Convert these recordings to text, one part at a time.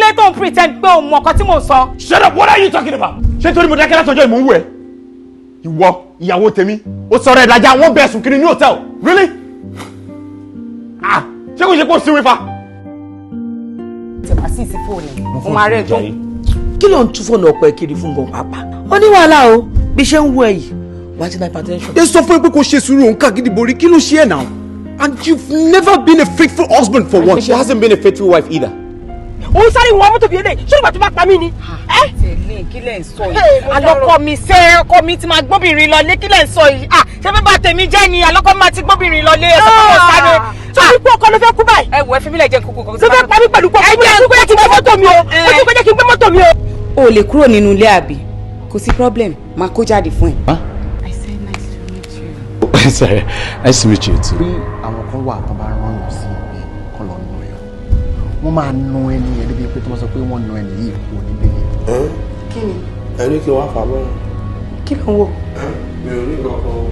Ló tó ń pretend pé òun mọ ọkọ tí mò ń sọ? Shut up! What are you talking about? Ṣé torí mo dákẹ́ látọjọ́ ìmọ̀ ń wù ẹ́? Ìwọ, ìyàwó tèmi, ó sọ̀rọ̀ ẹ̀dájà, wọ́n bẹ̀ sùn kiri ní hòtẹ́ẹ̀lì. Really? Ah! Ṣé kò ṣe pé ó sinmi fa? Tẹ̀wá sí ìsìn fóònù. Mo máa rẹ̀ tó. Kí ló ń tú fóònù ọkọ ẹ kiri fún gan pàápàá? Ó ní wàhálà o, bí ṣe ń wú ẹ yìí, wàá ti ní hypertension. Ẹ sọ fún ẹ pé kò ṣe sùúrù, òun káàkiri borí, kí ló ṣe ẹ náà? And you've never been a faithful husband for once. She hasn't been a faithful wife either. Òun sáré wọ mọ́tò bíi eléyìí, ṣé ìgbà tó bá pa mí ni? Tẹ̀lé, kí lẹ̀ ń sọ yìí? Alọ́kọ mi ṣé ọkọ mi ti máa gbóbìnrin lọlé? Kí lẹ̀ ń sọ yìí? Ah, ṣé fẹ́ bá tèmi jẹ́ ni? Alọ́kọ mi máa ti gbóbìnrin lọlé, ẹ sọ pé mo sáré. Torí pé ọkọ ló fẹ́ kú báyìí. Ẹ wò, ẹ fi mílẹ̀ jẹ́ kúkú kan. Ló fẹ́ pa mí pẹ̀lú pé ọkọ mi kú, kí n gbé mọ́tò mi o. Ó tún kọjá kí n gbé mọ́tò mi o. O lè kúrò nínú ilé àbí? Kò sí problem, máa kó jáde fún ẹ. I said nice to meet you. Sorry, nice to meet you too. Bí àwọn kan wà tó bá rán yàn sí ibi kan lọ nù yàn, wọ́n máa nu ẹni yẹn débi pé tó bá sọ pé wọ́n nu ẹni yìí kú ní bẹ́ẹ̀. Kí ni? Ẹni kí wọ́n fà mọ́. Kí ló ń wò? Mi ò rí nǹkan kan o.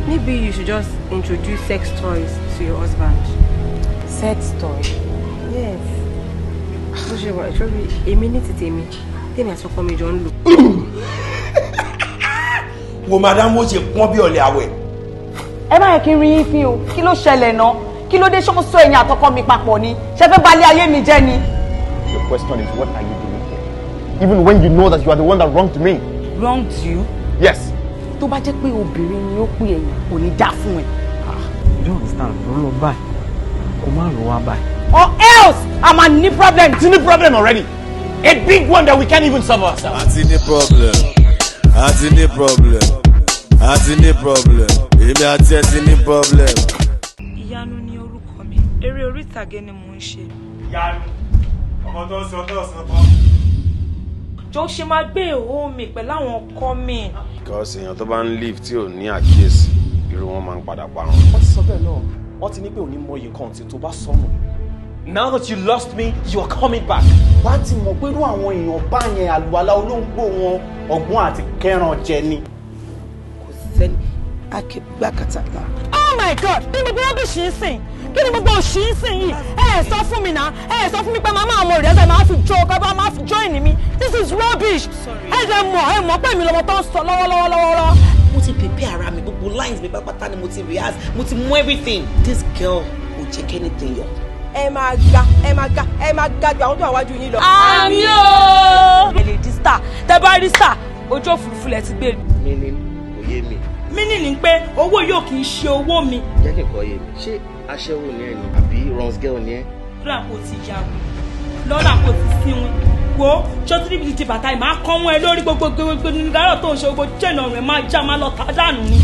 Maybe you should just introduce sex toys to your husband. Sex toy? Yes. Bó ṣe wà, ìṣòro èmi ní ti tèmi, tèmi àti ọkọ mi jọ ń lò. Wo madam, wo ṣe pọ́n bí ọ̀lẹ̀ àwẹ̀. Ẹ má yẹ kí n rí yín fín o. Kí ló ṣẹlẹ̀ náà? Kí ló dé? Ṣó ń sọ ẹ̀yìn àtọkọ mi papọ̀ ni? Ṣé fẹ́ balẹ̀ ayé mi jẹ́ ni? The question is, what are you doing here? Even when you know that you are the one that wronged me. Wronged you? Yes. Tó bá jẹ́ pé obìnrin ni ó pè ẹ̀yìn, kò ní dá fún ẹ. You don't understand. Ló lọ báyìí, kò má lọ wá báyìí. Or else, I'm a ní problem. It's a problem already. A big one that we can't even solve ourselves. Àti ní problem, àti ní problem, àti ní problem, èmi àti ẹ ti ní problem. Ìyanu ni orúkọ mi, eré orí ìtàgé ni mò ń ṣe. Ìyanu ọmọ tó ń sọ tó sọ tán. Jọ, ṣe máa gbé ìhó mi pẹ̀lú àwọn ọkọ mi. Because èèyàn tó bá ń live tí ò ní àkíyèsí, irú wọn máa ń padà parun. Wọ́n ti sọ bẹ́ẹ̀ náà, wọ́n ti ní pé òní mọyì nǹkan tí tó bá sọnù. Now that you lost me, you are coming back. Wá á ti mọ̀ pé irú àwọn èèyàn bá yẹn, àlùwàlá olóńgbò wọn, ọgbọ́n àti kẹran jẹ ni. Kò sẹ́ni akégbàkàtàlà. Oh my God! Kí ni gbogbo rubbish ń sìn? Kí ni gbogbo òṣì ń sìn yìí? Ẹ ẹ sọ fún mi náà, ẹ ẹ sọ fún mi pé màmá àwọn ọ̀rẹ́ ẹ máa fi jó ọkọ bá máa fi join mi. This is rubbish. Ẹ jẹ́ mọ̀, ẹ mọ̀ pé mi lọ́mọ tó ń sọ lọ́wọ́lọ́wọ́ lọ́wọ́lọ́wọ́. Mo ti prepare ara mi, gbogbo lines mi pátápátá ni mo ti rehearse, mo ti mú everything. This girl kò jẹ́ kí anything yọ. Ẹ máa ga, ẹ máa ga, ẹ máa ga ju àwọn tó wà wájú yín lọ. Àmín o. Ẹ lè di star, tẹ bá rí star, ojú òfurufú lẹ ti gbé. Meaning kò yé mi. Meaning ni pé owó yóò kì í ṣe owó mi. Jẹ́ kí n kọ́ yé mi, ṣé aṣẹ́wó ni ẹ ni àbí runs girl ni ẹ? Lọ́nà kò ti yà wò, lọ́nà kò ti síwìn wo, ṣó tí níbi ti bàtà yìí máa kọ́ wọn ẹ lórí gbogbo gbogbo nígbàrọ̀ tó ń ṣe, gbogbo chain ọ̀rùn ẹ̀ máa já, máa lọ tá dànù ni.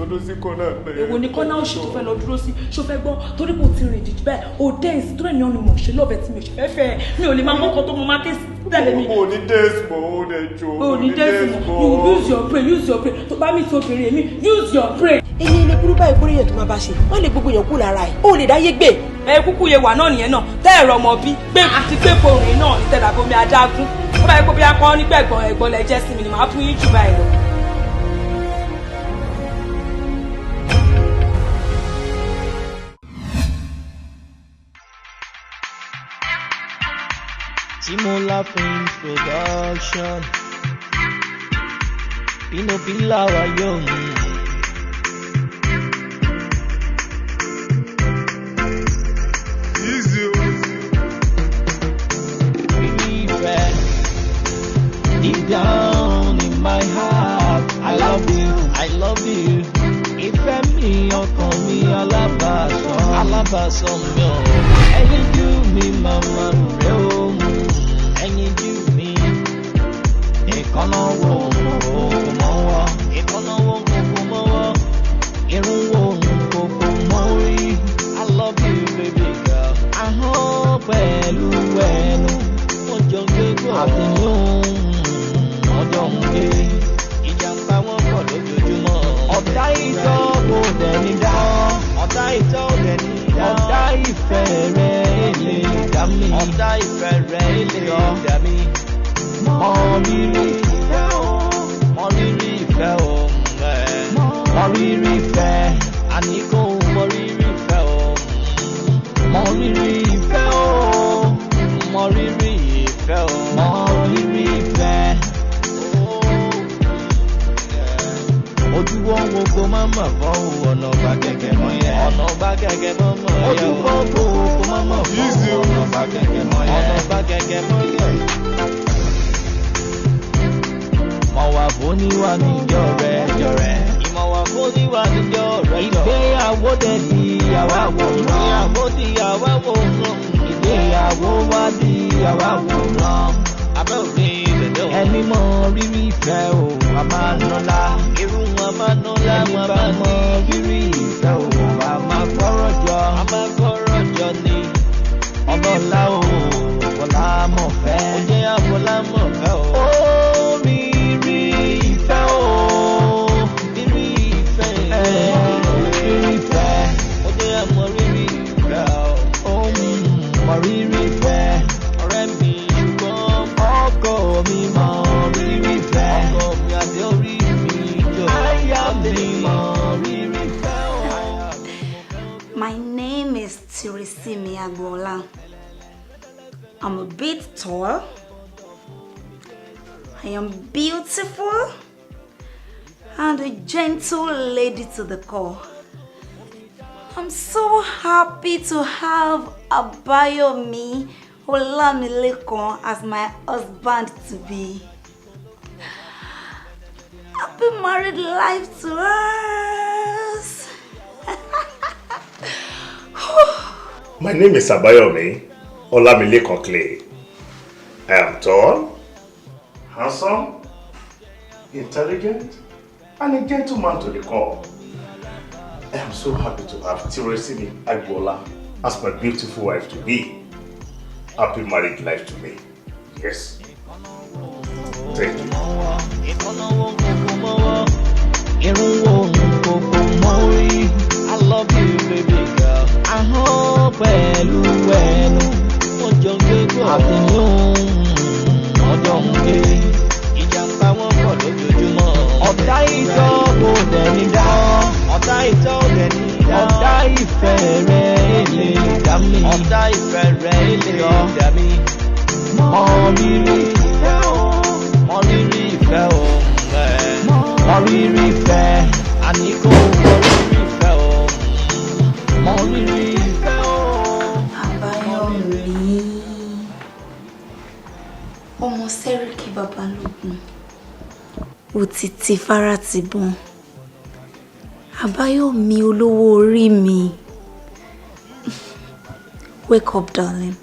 Èwo ni kọ́nà òṣì tó fẹ́ lọ dúró sí? Ṣó fẹ́ gbọ́? Torí kò ti rìn jìjì bẹ́ẹ̀ o dẹ́ǹsì tó rìn ní ọ̀nà mọ̀ ṣe lọ́bẹ̀ tí mi ò ṣe fẹ́ fẹ́, mi ò lè máa mọ́kàn tó mo máa ké tẹ̀lé mi. O ní dẹ́sì mọ́, o lè jò. O ní dẹ́sì mọ́. You use your brain, use your brain. Tó bá mi ti obìnrin èmi, use your brain. Eyín ilé burú báyìí, kórè yẹn tó máa bá ṣe, wọ́n lè gbogbo èèyàn kú lára ẹ̀, ó lè dáyé gbé. Ẹ kúkú yẹ wà náà nìyẹn náà, tẹ́ ẹ̀rọ ọmọ bí gbé ti gbé borìn náà ní tẹ̀dàbomi adágún. Ó bá yẹ kó bí akọ́ nígbà ẹ̀gbọ́n ẹ̀gbọ́n lẹ jẹ́ sí mi ni màá fún yín jù báyìí lọ. Timola Films Production. Pino Pila wa yóò mú. Easy o. Ìfẹ́ deep down in my heart. I love you, I love you. Ìfẹ́ mi, ọkàn mi, alábàásọ, alábàásọ mi ò. Ẹyin jú mi, màmá rẹ̀ ó mú. Ẹyin jú mi. Ìkànnà wo kò mọ́wọ́. Ìkànnà wo kò mọ́wọ́. Irun wo kò mọ́ rí. I love you, baby girl. Ahọ́n pẹ̀lú ẹnu. Wọ́n jọ ń gbé gbọ́. Àtẹ̀yún wọ́n jọ ń gbé. Ìjàmbá wọn pọ̀ lójoojúmọ́. Ọ̀tá ìtọ́ kò dẹ̀ ní dá. Ọ̀tá ìtọ́ kò dẹ̀ ní dá. Ọ̀tá ìfẹ́ rẹ̀ lè dá mi. Ọ̀tá ìfẹ́ rẹ̀ lè dá mi. Mọ rírì ìfẹ́ o. Mọ rírì ìfẹ́ o. Mọ rírì ìfẹ́. Àní kò mọ rírì ìfẹ́ o. Mọ rírì ìfẹ́ o. Fóníwà ní jọ̀rẹ́ jọ̀rẹ́. Ìmọ̀wà fóníwà ní jọ̀rẹ́ jọ̀rẹ́. Ìgbéyàwó dẹ̀ di àwáwòrán. Ìgbéyàwó di àwáwòrán. Ìgbéyàwó wá di àwáwòrán. Abẹ́ òde ìbẹ̀dẹ̀ o. Ẹni mọ rírì ìfẹ́ o, a máa nọ́lá. Irú wọn máa nọ́lá, ẹni bá mọ rírì ìfẹ́ o, a máa kọ́rọ̀ jọ. A máa kọ́rọ̀ jọ ni. Ọlọ́lá o, Fọlá mọ̀ fẹ́. Ó jẹ́ àfọlá mọ̀ fẹ́ o. Ó rírí ìfẹ́ o, rírí ìfẹ́. Rírí ìfẹ́. Ó jẹ́ àmọ́ rírì ìfẹ́ o. Ó mọ rírì ìfẹ́. Ọ̀rẹ́ mi ṣùgbọ́n ọkọ mi mọ rírì ìfẹ́. Ọkọ mi àti orí mi jọ. Aya mi mọ rírì ìfẹ́ o. My name is Tirisimi Agboola. I'm a bit tall. I am beautiful and a gentle lady to the core. I'm so happy to have Abayomi Olamilekan as my husband to be. Happy married life to us. My name is Abayomi Olamilekan Clay. I am tall, handsome, intelligent, and a gentleman to the core. I am so happy to have Tiresimi Agboola as my beautiful wife to be. Happy married life to me. Yes. Thank you. I love you, baby girl. Ahọ́n pẹ̀lú ẹnu, wọ́n jọ ń gbé gbọ́. Àtẹ̀yún wọ́n jọ ń gbé. Ìjàmbá wọn pọ̀ lójoojúmọ́. Ọ̀tá ìtọ́ kò dẹ̀ ní dá. Ọ̀tá ìtọ́ kò dẹ̀ ní dá. Ọ̀tá ìfẹ́ rẹ̀ lè dá mi. Ọ̀tá ìfẹ́ rẹ̀ lè dá mi. Mọ rírì ìfẹ́ o. Mọ rírì ìfẹ́ o. Mọ rírì ìfẹ́. Àní kò mọ rírì ìfẹ́ o. Mọ rírì ìfẹ́ o. Àbáyọ̀mí ọmọ Sẹ́ríkì Babalógun, òtítì Fáratìbọn. Àbáyọ̀mí olówó orí mi. Wake up, darling.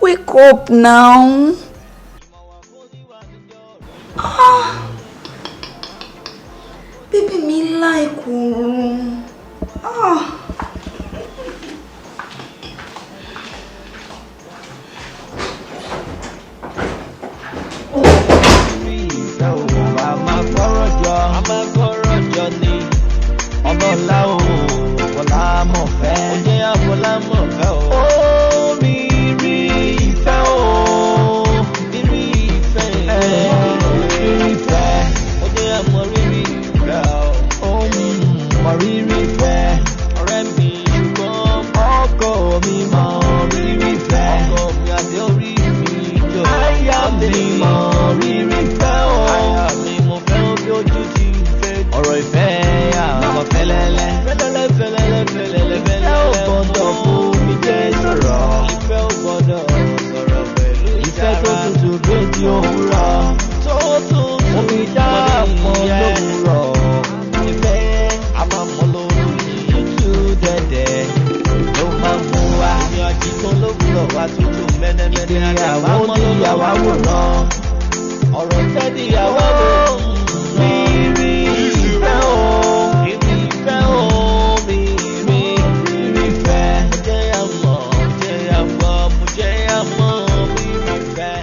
Wake up now. Ah, baby mi like oorun. Ah. Ìfẹ́ o, a máa gbọ́rọ̀ jọ. A máa gbọ́rọ̀ jọ ni. Ọlọ́lá o, Fọlá mọ̀ fẹ́. Ó jẹ́ àfọlá mọ̀ fẹ́ o. Ó rírí ìfẹ́ o. Rírí ìfẹ́. Rírí ìfẹ́. Ó jẹ́ àmọ́ rírí ìfẹ́ o. Ó mọ rírì ìfẹ́. Ọ̀rẹ́ mi ṣùgbọ́n ọkọ mi mọ rírì ìfẹ́. Ọkọ mi àti orí mi jọ. Aya mi mọ rírì ìfẹ́ o. Aya mi mo fẹ́ bí ojú ti fẹ́. Ọ̀rọ̀ ìfẹ́ àwọn fẹ́lẹ́lẹ́. Fẹ́lẹ́lẹ́ fẹ́lẹ́lẹ́ fẹ́lẹ́lẹ́ fẹ́lẹ́lẹ́. Ìfẹ́ ò gbọ́dọ̀ fún mi jẹ́ sọ̀rọ̀. Ìfẹ́ ò gbọ́dọ̀ sọ̀rọ̀ pẹ̀lú ìtara. Ìfẹ́ tó tutù bí ti òwúrọ̀. Tó tutù omi dá mọ́ lówùrọ̀. Ìfẹ́ a máa mọ́ lórí tútù dẹ̀dẹ̀ ló máa ń mú wa. Ìyàn àjíkọ́ lówùrọ̀ wa tútù mẹ́nẹ́mẹ́nẹ́. Ìgbéyàwó níyàwó àwòrán. Ọ̀rọ̀ ìfẹ́ níyàwó àwòrán. Rírí ìfẹ́ o. Rírí ìfẹ́ o. Rírí rírí ìfẹ́. Jẹ́ àmọ́, jẹ́ àmọ́, mo jẹ́ àmọ́ rírí ìfẹ́.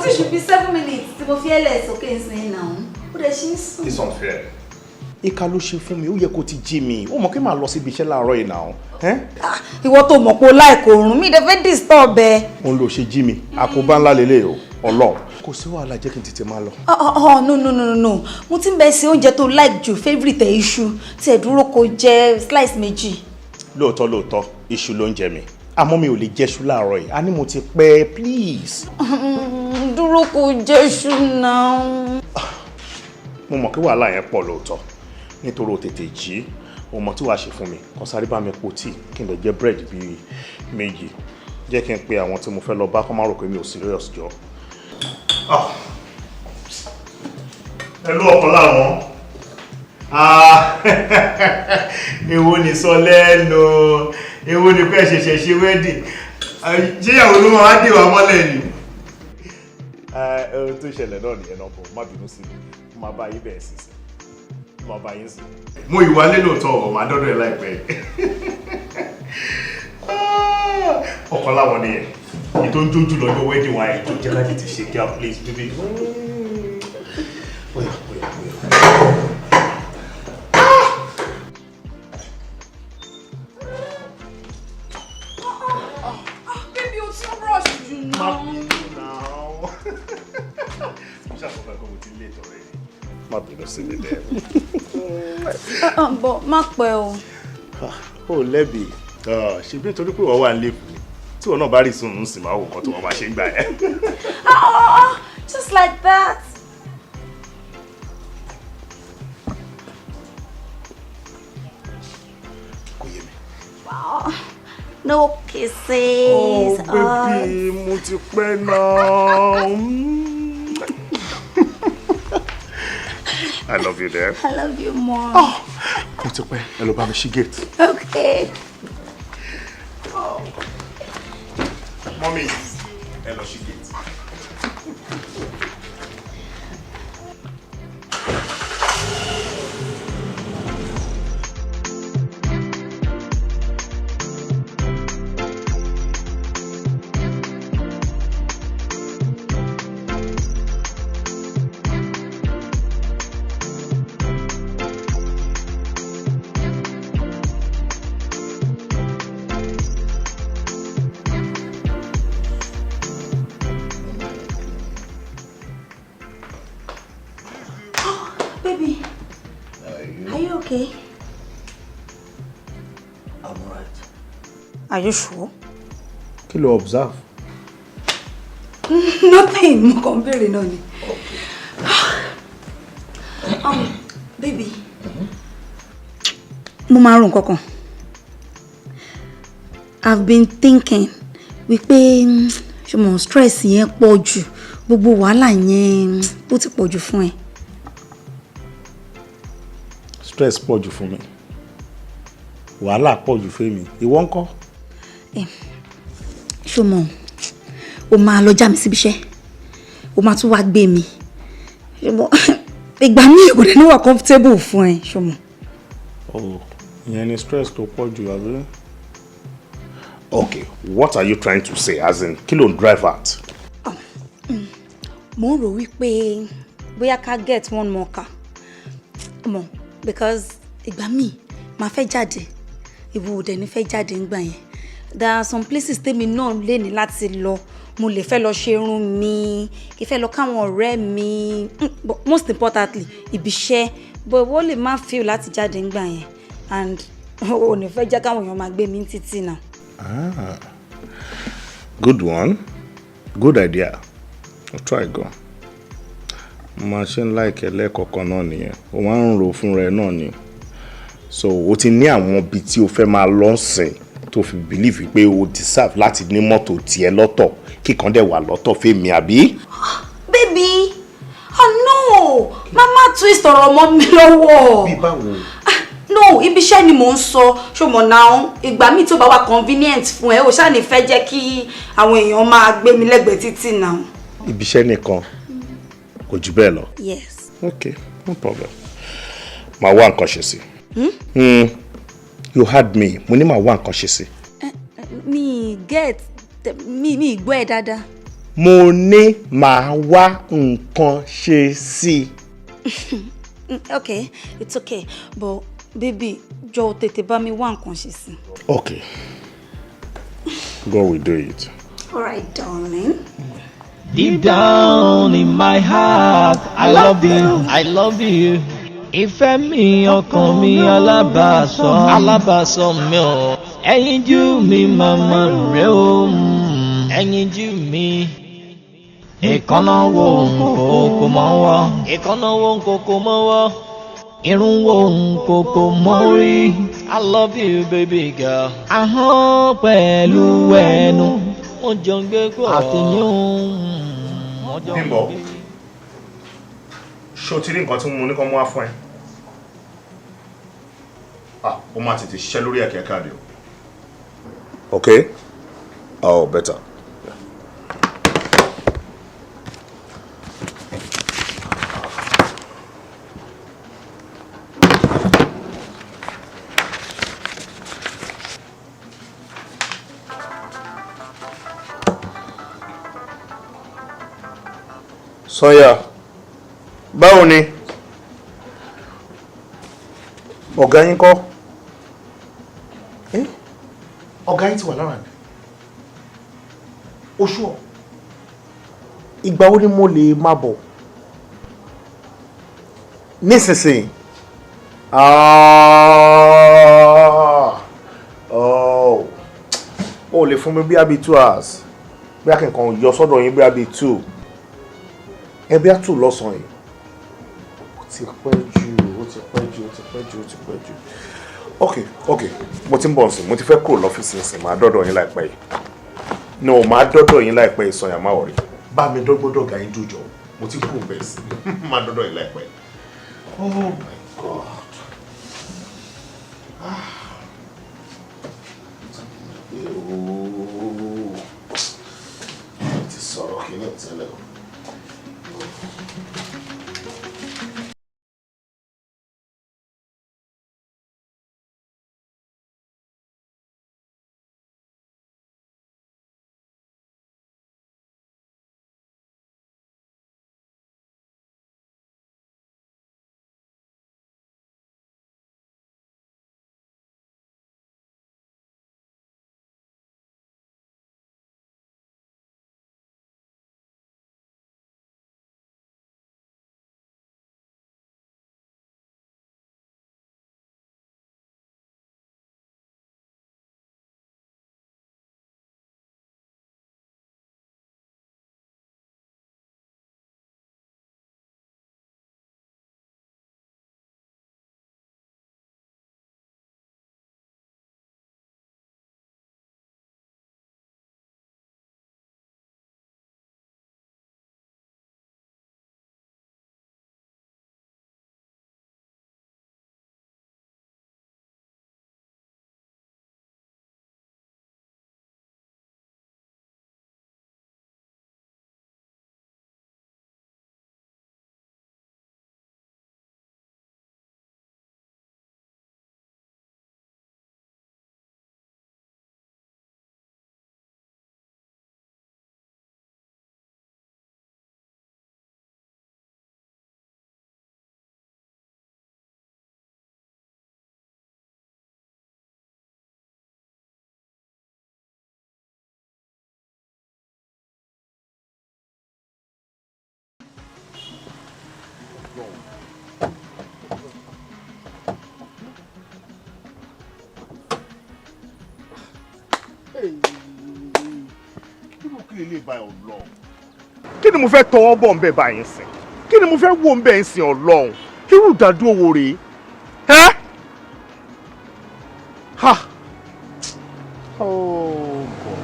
Kò tí ju bí 7 minutes tí mo fi ẹlẹ̀ sókè ń sin náà. Ó dẹ̀ ṣe ń sùn. It's unfair. Ìkà ló ṣe fún mi, ó yẹ kó ti jí mi. Ó mọ̀ kí màá lọ síbi iṣẹ́ láàárọ̀ yìí náà. Ìwọ tó mọ̀ pé o like oorun mi dẹ̀ fẹ́ disturb ẹ. Òun ló ṣe jí mi, àkóbá ńlá lélẹ̀ o, Ọlọ́run. Kò sí wàhálà, jẹ́ kí n tètè máa lọ. Oh, no, no, no, no, no. Mo ti ń bẹ ṣe oúnjẹ tó like jù, favourite ẹ̀, iṣu. Tí ẹ dúró kó jẹ slice méjì. Lóòótọ́ lóòótọ́, iṣu ló ń jẹ mi. Àmọ́ mi ò lè jẹ́ṣu láàárọ̀ yìí. A ní mo ti pẹ́, please. Dúró kó jẹ iṣu náà. Mo mọ̀ kí wàhálà yẹn pọ̀ lóòótọ́. Nítorí o tètè jí, o mọ̀ tí wàá ṣe fún mi. Kàn sáré bá mi po tíì, kí n lè jẹ búrẹ́dì bíi méjì. Jẹ́ kí n pe àwọn tí mo fẹ́ lọ bá kọ́ má rò pé mi ò serious jọ. Hello, ọ̀kan láwọn. Èwo ni sọ lẹ́nu? Èwo ni pé ṣẹ̀ṣẹ̀ ṣe wedding? Ṣé ìyàwó ló máa wá dè wá mọ́lẹ̀ ni? Ohun tó ṣẹlẹ̀ náà nìyẹn náà bọ̀, má bínú sí mi. Mo máa bá yín bẹ̀rẹ̀ sí sí. Mo máa bá yín sí. Mo ìwà lé lóòótọ́ ọ̀, màá dọ́dọ̀ ẹ̀ láìpẹ́. Ọ̀kan láwọn nìyẹn. Èyí tó ń jójú lọ́jọ́ wedding wa, ètò jẹ́ ká tètè ṣe kíá, please, baby. Oya, oya, oya. Baby, o ti rush jù Má náà. bínú náà. Mo ṣàkóso pé mo ti late already. Má bínú sí mi dẹ́. Bọ̀ má pẹ́ o. Ó lẹ́bi. Ṣebí nítorí pé wọ́n wà nílé fún mi. Tí wọn náà bá rí sùn ń sì máa wò nǹkan tí wọ́n máa ṣe ń gbà ẹ́. Ah, just like that. Kò yé mi. Wow. No kisses. Oh, baby, mo ti pẹ́ náà. I love you there. I love you more. Mo ti pẹ́, ẹ lọ bá mi ṣí gate. Okay. Mummy, ẹ lọ ṣí gate. Baby, are you okay? I'm alright. Are you sure? Kí ló observe? Nothing. Mo kàn ń béèrè náà ni. Baby, mo máa ń rò nǹkan kan. I've been thinking wípé ṣe mo stress yẹn pọ̀ jù, gbogbo wàhálà yẹn ó ti pọ̀ jù fún ẹ. Stress pọ̀ jù fún mi. Wàhálà pọ̀ jù fún mi. Ìwọ ńkọ́? Ṣó mọ̀, o máa lọ já mi síbi iṣẹ́, o máa tún wá gbé mi. Ṣó mọ̀, ìgbà míì kò dé ní wà comfortable fún ẹ, ṣó mọ̀. Oh, ìyẹn ni stress tó pọ̀ jù, àbí? Okay, what are you trying to say? As in, kí ló ń drive at? Mo ń rò wípé bóyá ká get one more car mọ̀, because ìgbà míì máa fẹ́ jáde, ìwọ ò dẹ̀ ní fẹ́ jáde ńgbà yẹn. There are some places tèmi náà lè ní láti lọ. Mo lè fẹ́ lọ ṣe irun mi, kí fẹ́ lọ káwọn ọ̀rẹ́ mi, but most importantly ibi iṣẹ́. But ìwọ lè má feel láti jáde ńgbà yẹn, and o ò ní fẹ́ jẹ́ káwọn èèyàn máa gbé mi ní títì náà. Ah, good one. Good idea. I'll try go. Mo máa ṣe ń like ẹ lẹ́ẹ̀kọ̀ọ̀kan náà nìyẹn. O máa ń rò fúnra ẹ náà ni. So o ti ní àwọn ibi tí o fẹ́ máa lọ sìn tó fi believe pé o deserve láti ní mọ́tò tiẹ̀ lọ́tọ̀, kíkan dẹ̀ wà lọ́tọ̀ fèmí, àbí? Baby, oh no, mama twist ọ̀rọ̀ mọ́ mi lọ́wọ́. Bí báwo? No, ibi iṣẹ́ ni mò ń sọ. Ṣó mọ̀ náà, ìgbà míì tó bá wà convenient fún ẹ, o ṣáà ní fẹ́ jẹ́ kí àwọn èèyàn máa gbé mi lẹ́gbẹ̀ẹ́ títì náà. Ibi iṣẹ́ nìkan, kò jù bẹ́ẹ̀ lọ. Yes. Okay, no problem. Màá wá nǹkan ṣe sí. Hmm? You heard me. Mo ní màá wá nǹkan ṣe sí. Mi get mi gbọ́ ẹ dáadáa. Mo ní màá wá nǹkan ṣe sí i. Okay, it's okay, but baby, jọ̀ọ́, tètè bá mi wá nǹkan ṣe sí. Okay, God will do it. Alright, darling. Deep down in my heart, I love you, I love you. Ìfẹ́ mi, ọkàn mi, alábàásọ, alábàásọ mi ò. Ẹyinjú mi, màmá rẹ̀ o, ẹyinjú mi. Ìkànnà wo nkòkò mọ́ wọ́? Ìkànnà wo nkòkò mọ́ wọ́? Irun wo nkòkò mọ́ rí? I love you, baby girl. Ahọ́n pẹ̀lú ẹnu, wọ́n jọ ń gbé pọ̀. Àtẹ̀yìn wọ́n jọ ń Bímbọ́, gbé. Ṣé o ti rí nǹkan tí mo ní kán mú wá fún ẹ? Ah, ó máa tètè ṣiṣẹ́ lórí ẹ̀kẹ́ káàdì o. Okay? Oh, better. Sanya, báwo ni? Ọ̀gá yín kọ́? Eh? Ọ̀gá yín ti wà lára mi. Oṣù ọ̀. Ìgbà wo ni mo lè máa bọ̀? Nísinsìnyí. Ah! Oh. O lè fún mi bí abi 2 hours. Bí a kàn yọ sọ́dọ̀ yín bí abi 2. Ẹbí á tù lọ́sàn-án yìí. Ó ti pẹ́ jù, ó ti pẹ́ jù, ó ti pẹ́ jù, ó ti pẹ́ jù. Ok, mo ti ń bọ̀ nsìn, mo ti fẹ́ kúrò lọ́fíìsì nsìn, màá dọ́dọ̀ yín láìpẹ́ yìí. No, màá dọ́dọ̀ yín láìpẹ́ yìí, Sanya, má worry. Bá mi dọ́gbọ́dọ̀ gà yín dùjọ́, mo ti kúrò bẹ́ẹ̀ sí, màá dọ́dọ̀ yín láìpẹ́ yìí. Oh my God. Ah. Ooo. Mo ti sọ̀rọ̀ kí ní ìtẹ́lẹ̀ o. Irú kí lè bá Ọlọ́run? Kí ni mo fẹ́ tọwọ́ bọ̀ ń bẹ̀ báyìí sìn? Kí ni mo fẹ́ wò ń bẹ̀ ń sìn, Ọlọ́run? Irú ìdádúró wo rèé? Ẹ́ ha! Oh God.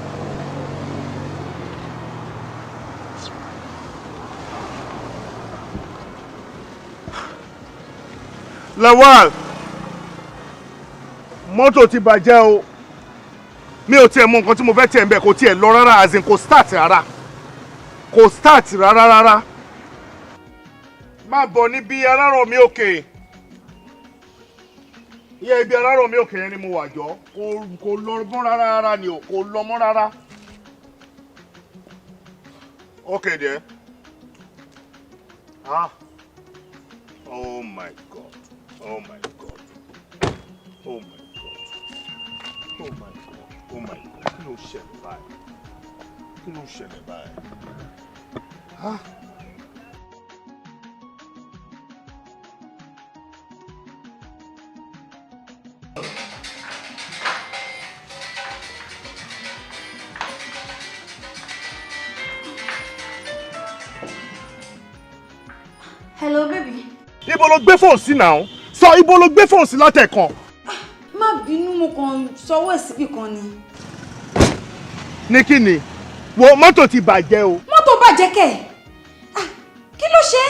Lawal, mọ́tò ti bàjẹ́ o. Mi ò tiẹ̀ mọ nǹkan tí mo fẹ́ tiẹ̀ ń bẹ̀. Kò tiẹ̀ lọ rárá, as in kò start rárá, kò start rárá rárá. Má bọ̀ níbi Arárọ̀mí Òkè yẹ, ibi Arárọ̀mí Òkè yẹn ni mo wà. Jọ, kò lọ mọ́ rárá rárá ni o, kò lọ mọ́ rárá. Okay dear. Ah. Oh my God. Oh my God. Oh my God. Oh my God. Oh my God. Kí ló ṣẹlẹ̀ báyìí? Kí ló ṣẹlẹ̀ báyìí? Ah. Hello, baby. Ibo ló gbé fóònù sí náà? Sọ ibo ló gbé fóònù sí látẹ̀kan. Má bínú, mo kàn sọwọ́ ẹ̀ síbì kan ni. Ní kí ni? Wo mọ́tò ti bàjẹ́ o. Mọ́tò bàjẹ́ kẹ̀? Ah, kí ló ṣe?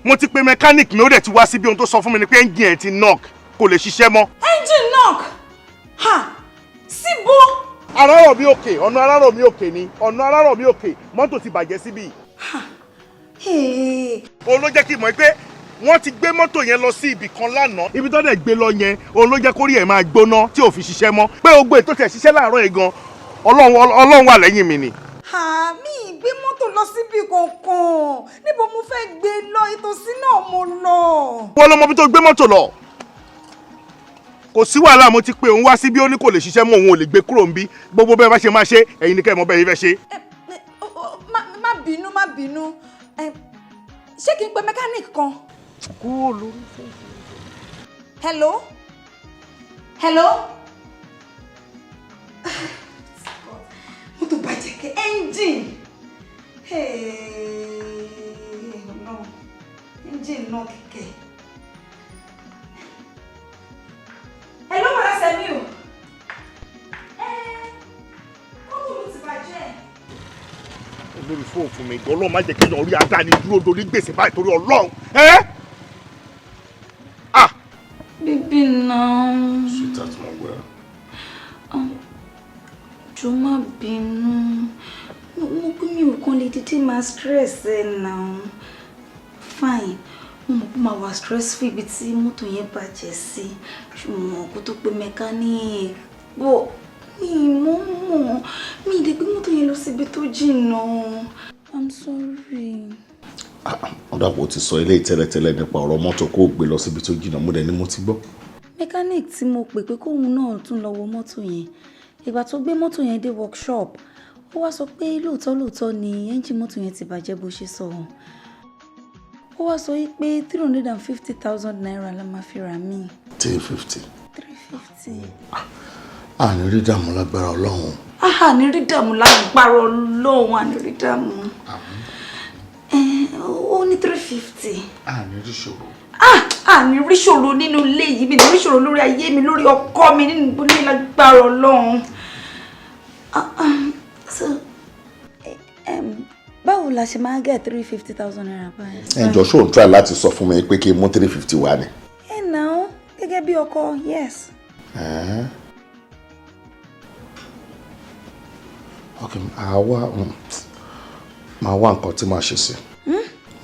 Mo ti pe mechanic mi, ó dẹ̀ ti wá síbi. Ohun tó sọ fún mi ni pé engine ẹ̀ ti knock, kò lè ṣiṣẹ́ mọ́. Engine knock? Ha! Síbo? Arárọ̀mí òkè, ọ̀nà Arárọ̀mí òkè ni, ọ̀nà Arárọ̀mí òkè, mọ́tò ti bàjẹ́ síbí. Hey. Òun ló jẹ́ kí n mọ̀ pé wọ́n ti gbé mọ́tò yẹn lọ sí ibì kan lánàá. Ibi tó dẹ̀ gbé lọ yẹn, òun ló jẹ́ kórí ẹ̀ máa gbóná tí ò fi ṣiṣẹ́ mọ́. Pé gbogbo ètò tẹ̀ ṣiṣẹ́ láàárọ̀ yìí gan, Ọlọ́run wà lẹ́yìn mi ni. Ha, mi gbé mọ́tò lọ síbi kankan. Níbo mo fẹ́ gbé lọ? Ìtòsí náà mo lọ. Wọ́n lọ́mọ bí tó gbé mọ́tò lọ. Kò sí wàhálà, mo ti pe òun wá síbí, ó ní kò lè ṣiṣẹ́ mọ́, òun ò lè gbé kúrò níbí. Gbogbo bẹ́ẹ̀ bá ṣe máa ṣe, ẹ̀yin ni kẹ́ ẹ mọ̀ bẹ́ẹ̀ yín fẹ́ ṣe. Má bínú, má bínú. Ṣé kí n pe mechanic kan? Kúrò lórí fóònù. Hello? Hello? Mọ́tò bàjẹ́ kẹ́, engine. Hey, no. Engine náà kẹ̀kẹ́. Hello, Bọ́lá Sẹ́miu. Mọ́tò mi ti bàjẹ́. Lórí fóònù fún mi, Ọlọ́run má jẹ́ kéèyàn rí adáni dúró dorí gbèsè báyìí torí Ọlọ́run. Ẹ́ ah. Bíbí náà. Sweetheart, mo gbọ́. Jọ̀ọ́ má bínú. Mo pé mi ò kàn lè dídí máa stress ẹ náà. Fine, mo mọ̀ pé máa wà stressful ibi tí mọ́tò yẹn bàjẹ́ sí. Ṣùgbọ́n kó tó pé mechanic. Bọ̀ mi mọ̀ mọ̀, mi lè gbé mọ́tò yẹn lọ síbi tó jìnnà. I'm sorry. Wọ́n dàpọ̀ ti sọ eléyìí tẹ́lẹ̀tẹ́lẹ̀ nípa ọ̀rọ̀ mọ́tò kó o gbé lọ síbi tó jìnnà, mo dẹ̀ ní mo ti gbọ́. Mechanic tí mo pè pé kóun náà tún lọ wo mọ́tò yẹn. Ìgbà tó gbé mọ́tò yẹn dé workshop, ó wá sọ pé lóòótọ́ lóòótọ́ ni ẹ́ńjìn mọ́tò yẹn ti bàjẹ́ bó ṣe sọ. Ó wá sọ yìí pé ₦350,000 la máa fi rà mí. 350. 350. Àní rí dààmú lágbára Ọlọ́run. Àní rí dààmú lágbára Ọlọ́run, àní rí dààmú. Ó ní 350. Àní rí ṣòro. Àní rí ṣòro nínú ilé yìí, mi ní rí ṣòro lórí ayé mi, lórí ọkọ mi, nínú ilé lágbára Ọlọ́run. So, báwo la ṣe máa get ₦350,000 báyìí? Ẹ jọ, ṣó ń try láti sọ fún mi pé kí n mú 350 wá ni? Ẹ nà ó, gẹ́gẹ́ bí ọkọ, yes. Ok, àwa máa wá nǹkan tí màá ṣe sí.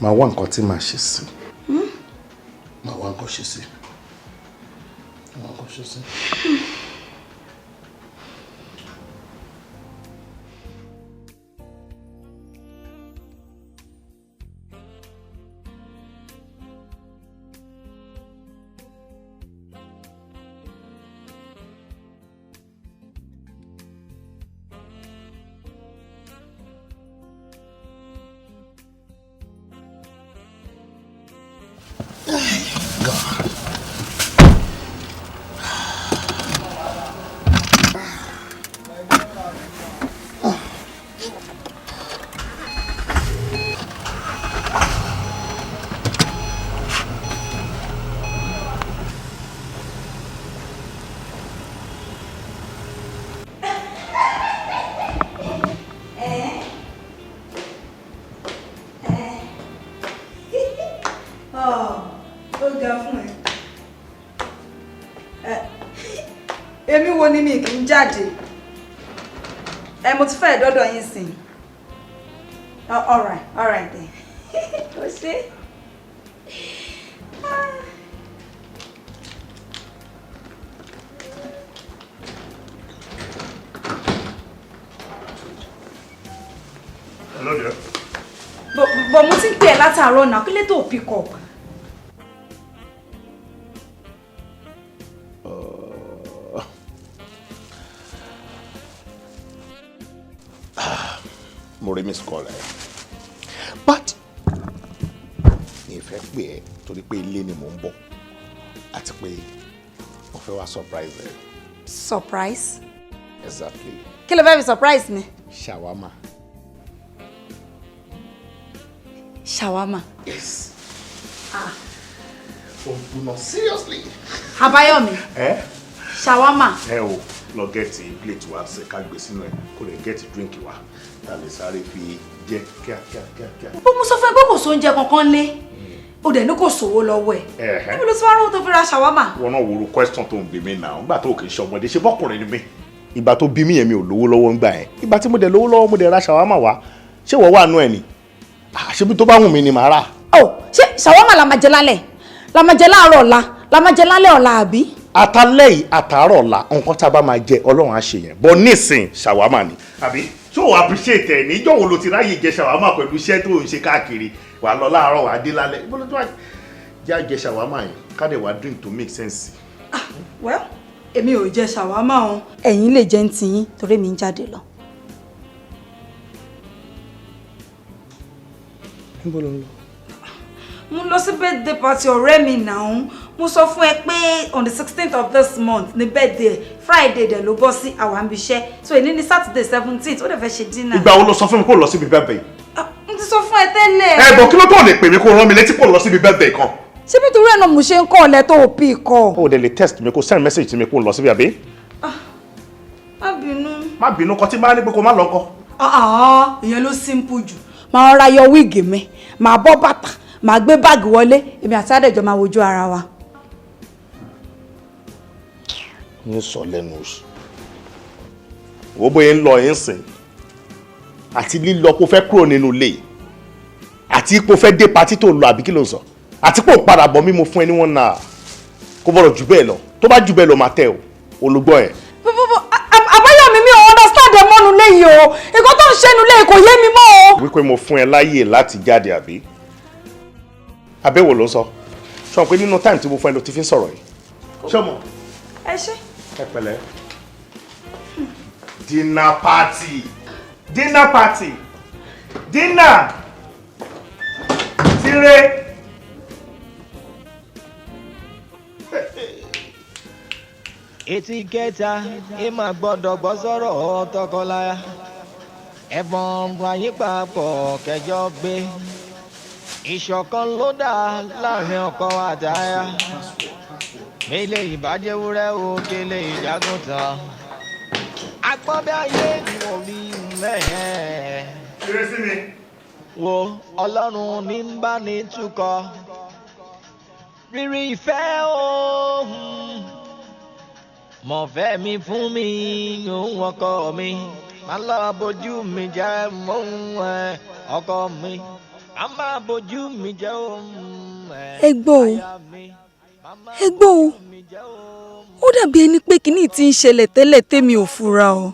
Máa wá nǹkan tí màá ṣe sí. Máa wá nǹkan ṣe sí. Máa wá nǹkan ṣe sí. Èmi wo ni mi kì í jáde? Ẹ mo ti fẹ́ dọ́dọ̀ yín sìn. All right, all right then. Ó ṣe. Hello there. But mo ti ń pè ẹ́ látàárọ̀ náà, kí ló tó pick up? Mo rí miss call ẹ, but mi ì fẹ́ pè ẹ́ torí pé ilé ni mò ń bọ̀ àti pé mo fẹ́ wá surprise ẹ. Surprise? Exactly. Kí ló fẹ́ fi surprise mi? Shawarma. Shawarma? Yes. Ah. Ó gbóná seriously. Àbáyọ̀mí. Ẹ. Shawarma. Ẹ o lọ get plate wa ṣe ká gbé sínú ẹ, kó lè get drink wa ta lè sáré fi jẹ kíá kíá kíá kíá. Bó mo sọ fún ẹ pé kò sóúnjẹ kankan lé, o dẹ̀ ní kò sówó lọ́wọ́ ẹ̀. Níbo ló ti wá rówó tó fi ra shawarma? Wọn náà wòrò question tó ń bí mi náà nígbà tó kì í ṣọmọdé, ṣe bọ́kùnrin ni mí. Ìgbà tó bí mi yẹn mi ò lówó lọ́wọ́ ńgbà yẹn. Ìgbà tí mo dẹ̀ lówó lọ́wọ́ mo dẹ̀ ra shawarma wá. Ṣé wọ́n wà nú ẹ̀ ni? Ṣebí tó bá wù mí ni màá rà. Ó ṣé shawarma la máa jẹ lálẹ́? La máa jẹ láàárọ̀ ọ̀la? La máa jẹ lálẹ́ ọ̀la àbí? Atalẹ́ yìí àtàárọ̀ ọ̀la, nǹkan tá a bá máa jẹ Ọlọ́run á ṣe yẹn. Bọ́ nísìn shawarma ni. Àbí ṣé o appreciate ẹ̀ ní ìjọ́ wo ló ti ráyè jẹ shawarma pẹ̀lú iṣẹ́ tó ń ṣe káàkiri? Wà á lọ láàárọ̀ wà á dé lálẹ́. Ibo ló tún wá jẹ́ àjẹ shawarma yẹn ká dẹ̀ wá drink to make sense. Ah well, èmi ò jẹ shawarma o. Ẹ̀yin lè jẹ ń tiyín torí mi ń jáde lọ. Níbo ló ń lọ? Mo lọ sí birthday party ọ̀rẹ́ mi náà. Mo sọ fún ẹ pé on the 16th of this month ni birthday, Friday dẹ̀ ló bọ́ sí àwọn àmbiṣẹ́. So èní ni Saturday 17th, ó dẹ̀ fẹ́ ṣe dinner. Ìgbà wo lo sọ fún mi kó lọ síbi birthday? Mo ti sọ fún ẹ tẹ́lẹ̀. Ẹ bọ̀ kí ló tó lè pè mí kó rán mi létí kó lọ síbi birthday kan? Ṣé nítorí ẹ̀ náà mo ṣe ń kọ́ ọ̀lẹ́ tó pì kọ́? O dẹ̀ lè text mi kó send message mi kó lọ síbi àbí? Má bínú. Má bínú kọ tí má ní pé kó má lọ kọ. Ìyẹn ló simple jù. Màá rọra yọ wíìgì mi, màá bọ́ bàtà, màá gbé báàgì wọlé, èmi àti Adéjọ máa wojú ara wa. Ní sọ lẹ́nu oṣù. Wo bóyá ń lọ yín sìn àti lílọ kó fẹ́ kúrò nínú ilé àti kó fẹ́ dé patí tó lọ àbí kí ló ń sọ àti kó padà bọ̀ mí mo fún ẹ ní wọn náà kó bọ̀rọ̀ jù bẹ́ẹ̀ lọ, tó bá jù bẹ́ẹ̀ lọ máa tẹ̀ o, olùgbọ́ ẹ̀. Àbáyọ̀mí mi ò understand ẹ mọ́nu léyìí o, nǹkan tó ń ṣẹ́nu léyìí kò yé mi mọ́ o. Wípé mo fún ẹ láyè láti jáde àbí? Àbẹ̀wò ló ń sọ. Ṣé o pé nínú time tí mo fún ẹ ló ti fi ń sọ̀rọ̀ yìí? Ṣé o mọ̀? Ẹ ṣé. Ẹ pẹ̀lẹ́. Dinner party. Dinner party. Dinner. Tire. Etí kẹta ẹ máa gbọ́dọ̀ gbọ́ sọ̀rọ̀ tọkọláya. Ẹ̀bọ̀n ayé papọ̀ kẹjọ gbé. Ìṣọ̀kan ló dá láàrin ọkọ àtaya. Mélé ìbàjẹ́wúrẹ́ o kélé ìjágùntàn. Àpọ́nbẹ́ ayé wò rí mẹ́hẹ̀ẹ́. Ṣeré sí mi. Wo Ọlọ́run ní ń bá ní túkọ̀. Rírí ìfẹ́ o. Mọ̀fẹ́ mi fún mi, òun ọkọ mi. Má lọ bójú mi jẹ́ òun ọkọ mi. Má má bójú mi jẹ́ òun ẹ̀. Ẹ gbọ́ o, ẹ gbọ́ o, ó dàbí ẹni pé kinní tí ń ṣẹlẹ̀ tẹ́lẹ̀ tẹ́mi ò fura o.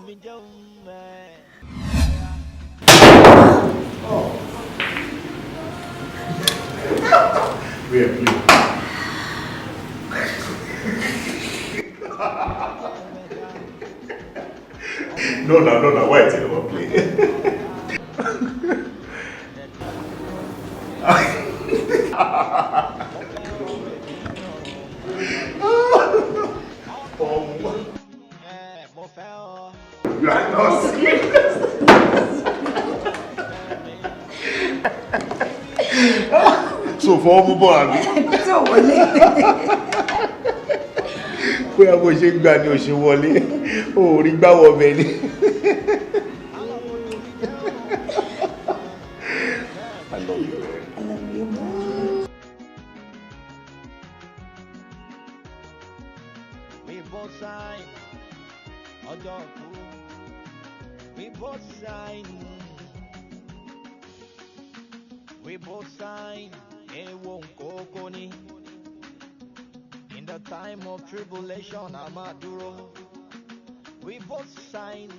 No, no, no, no, wait, it will play. You are not serious. So for ọmọ bọ̀ àbí? Tí ò wọlé. Bóyá bó ṣe ń gbà ni ò ṣe wọlé, ò rí gbáwọ̀ ọbẹ̀ ni. I love you. I love you more. We both sign ọjọ́ kú. We both sign. We both sign. Ewo nkoko ni. In the time of tribulation, a máa dúró. We both sign.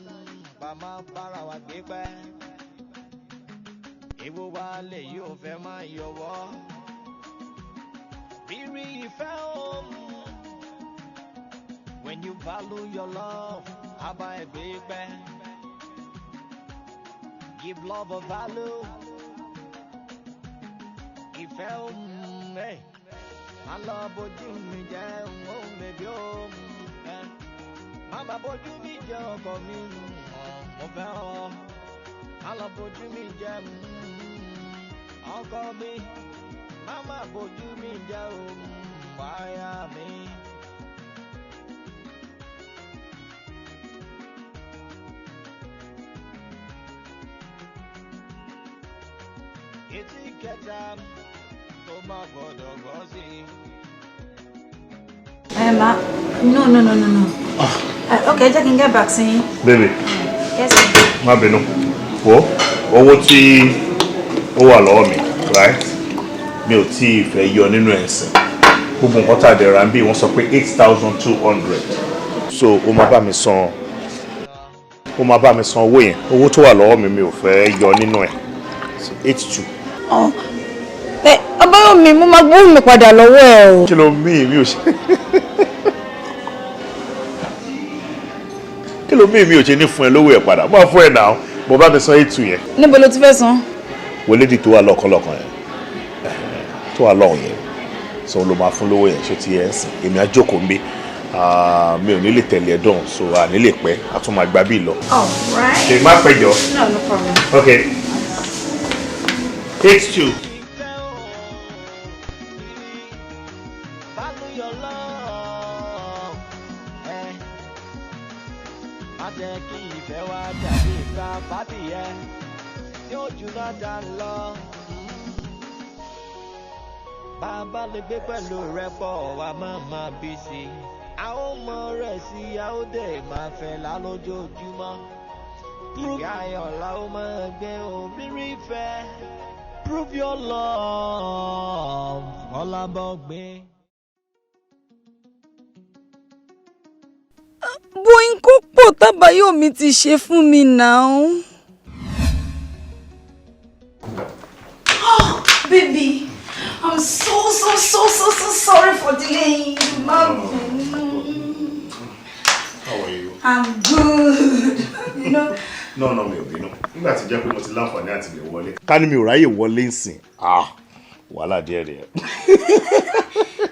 Bá máa bára wa gbé pẹ́. Èwo wa lè yóò fẹ́ máa yọwọ́. Rírí ìfẹ́ òun. When you value your love, àbá ẹgbẹ́ pẹ́. Give love a value. Ìfẹ́ òun ẹ̀. Má lọ bójú mi jẹ́ òun bèbí òun ẹ̀. Má má bójú mi jẹ́ ọkọ mi, mo fẹ́ ọ. Má lọ bójú mi jẹ́ ọkọ mi. Má má bójú mi jẹ́ òun wáyà mi. Etí kẹta tó má gbọ́dọ̀ gbọ́ sí i. Ẹ ma, no, no, no, no, no. Okay, jẹ́ kí n get back sí yín. Baby. Yes, sir. Má bínú. Wo owó tí ó wà lọ́wọ́ mi, right? Mi ò tí ì fẹ́ yọ nínú ẹ̀sìn. Gbogbo nǹkan tá a dẹ̀ ra ń bí wọ́n sọ pé 8,200. So o máa bá mi san, o máa bá mi san owó yẹn. Owó tó wà lọ́wọ́ mi mi ò fẹ́ yọ nínú ẹ̀. So 8,200. Ọ̀ ẹ Abáyọ̀mí, mo máa gbóhùn mi padà lọ́wọ́ ẹ o. Kí ló mí mi ò ṣe? Kí ló mí mi ò ṣe ní fún ẹ lówó ẹ padà? Mo máa fún ẹ náà, mo bá mi san 8,200 yẹn. Níbo ló ti fẹ́ san? Wọlédì tó wà lọ́kànlọ́kàn yẹn, tó wà lọ́hùn yẹn, so ló máa fún lówó yẹn, ṣé ti yẹn ń sìn? Èmi á jókòó ń bí, mi ò ní lè tẹ̀lé ẹ dán, so à ní lè pẹ́, a tún máa gba bí lọ. All right. Ṣé má pẹ́ jọ? No, no problem. Okay. 8,200. Value your love. Eh. Má jẹ́ kí ìfẹ́ wa dàbí ìgbà fàdíyẹ tí ó jù náà dá lọ. Bàbá lè gbé pẹ̀lú rẹ pọ̀ wá má má bí sí i. A ó mọ rẹ̀ sí i, a ó dẹ̀ máa fẹ́ lá lójoojúmọ́. Ìyá ayọ̀ la ó máa gbé òrírí ìfẹ́. Prove your love, Ọlábọ̀gbé. Bóyá kó pọ̀ tábàyọ̀mí ti ṣe fún mi náà. Oh, baby, I'm so, so, so, so, so sorry for delaying you. Ma. How are you? I'm good. You know. No, no, mi ò bínú. Nígbà tí jẹ́ pé mo ti láǹfààní àti lè wọlé. Ká ní mi ò ráyè wọlé nsìn. Ah, wàhálà díẹ̀ díẹ̀.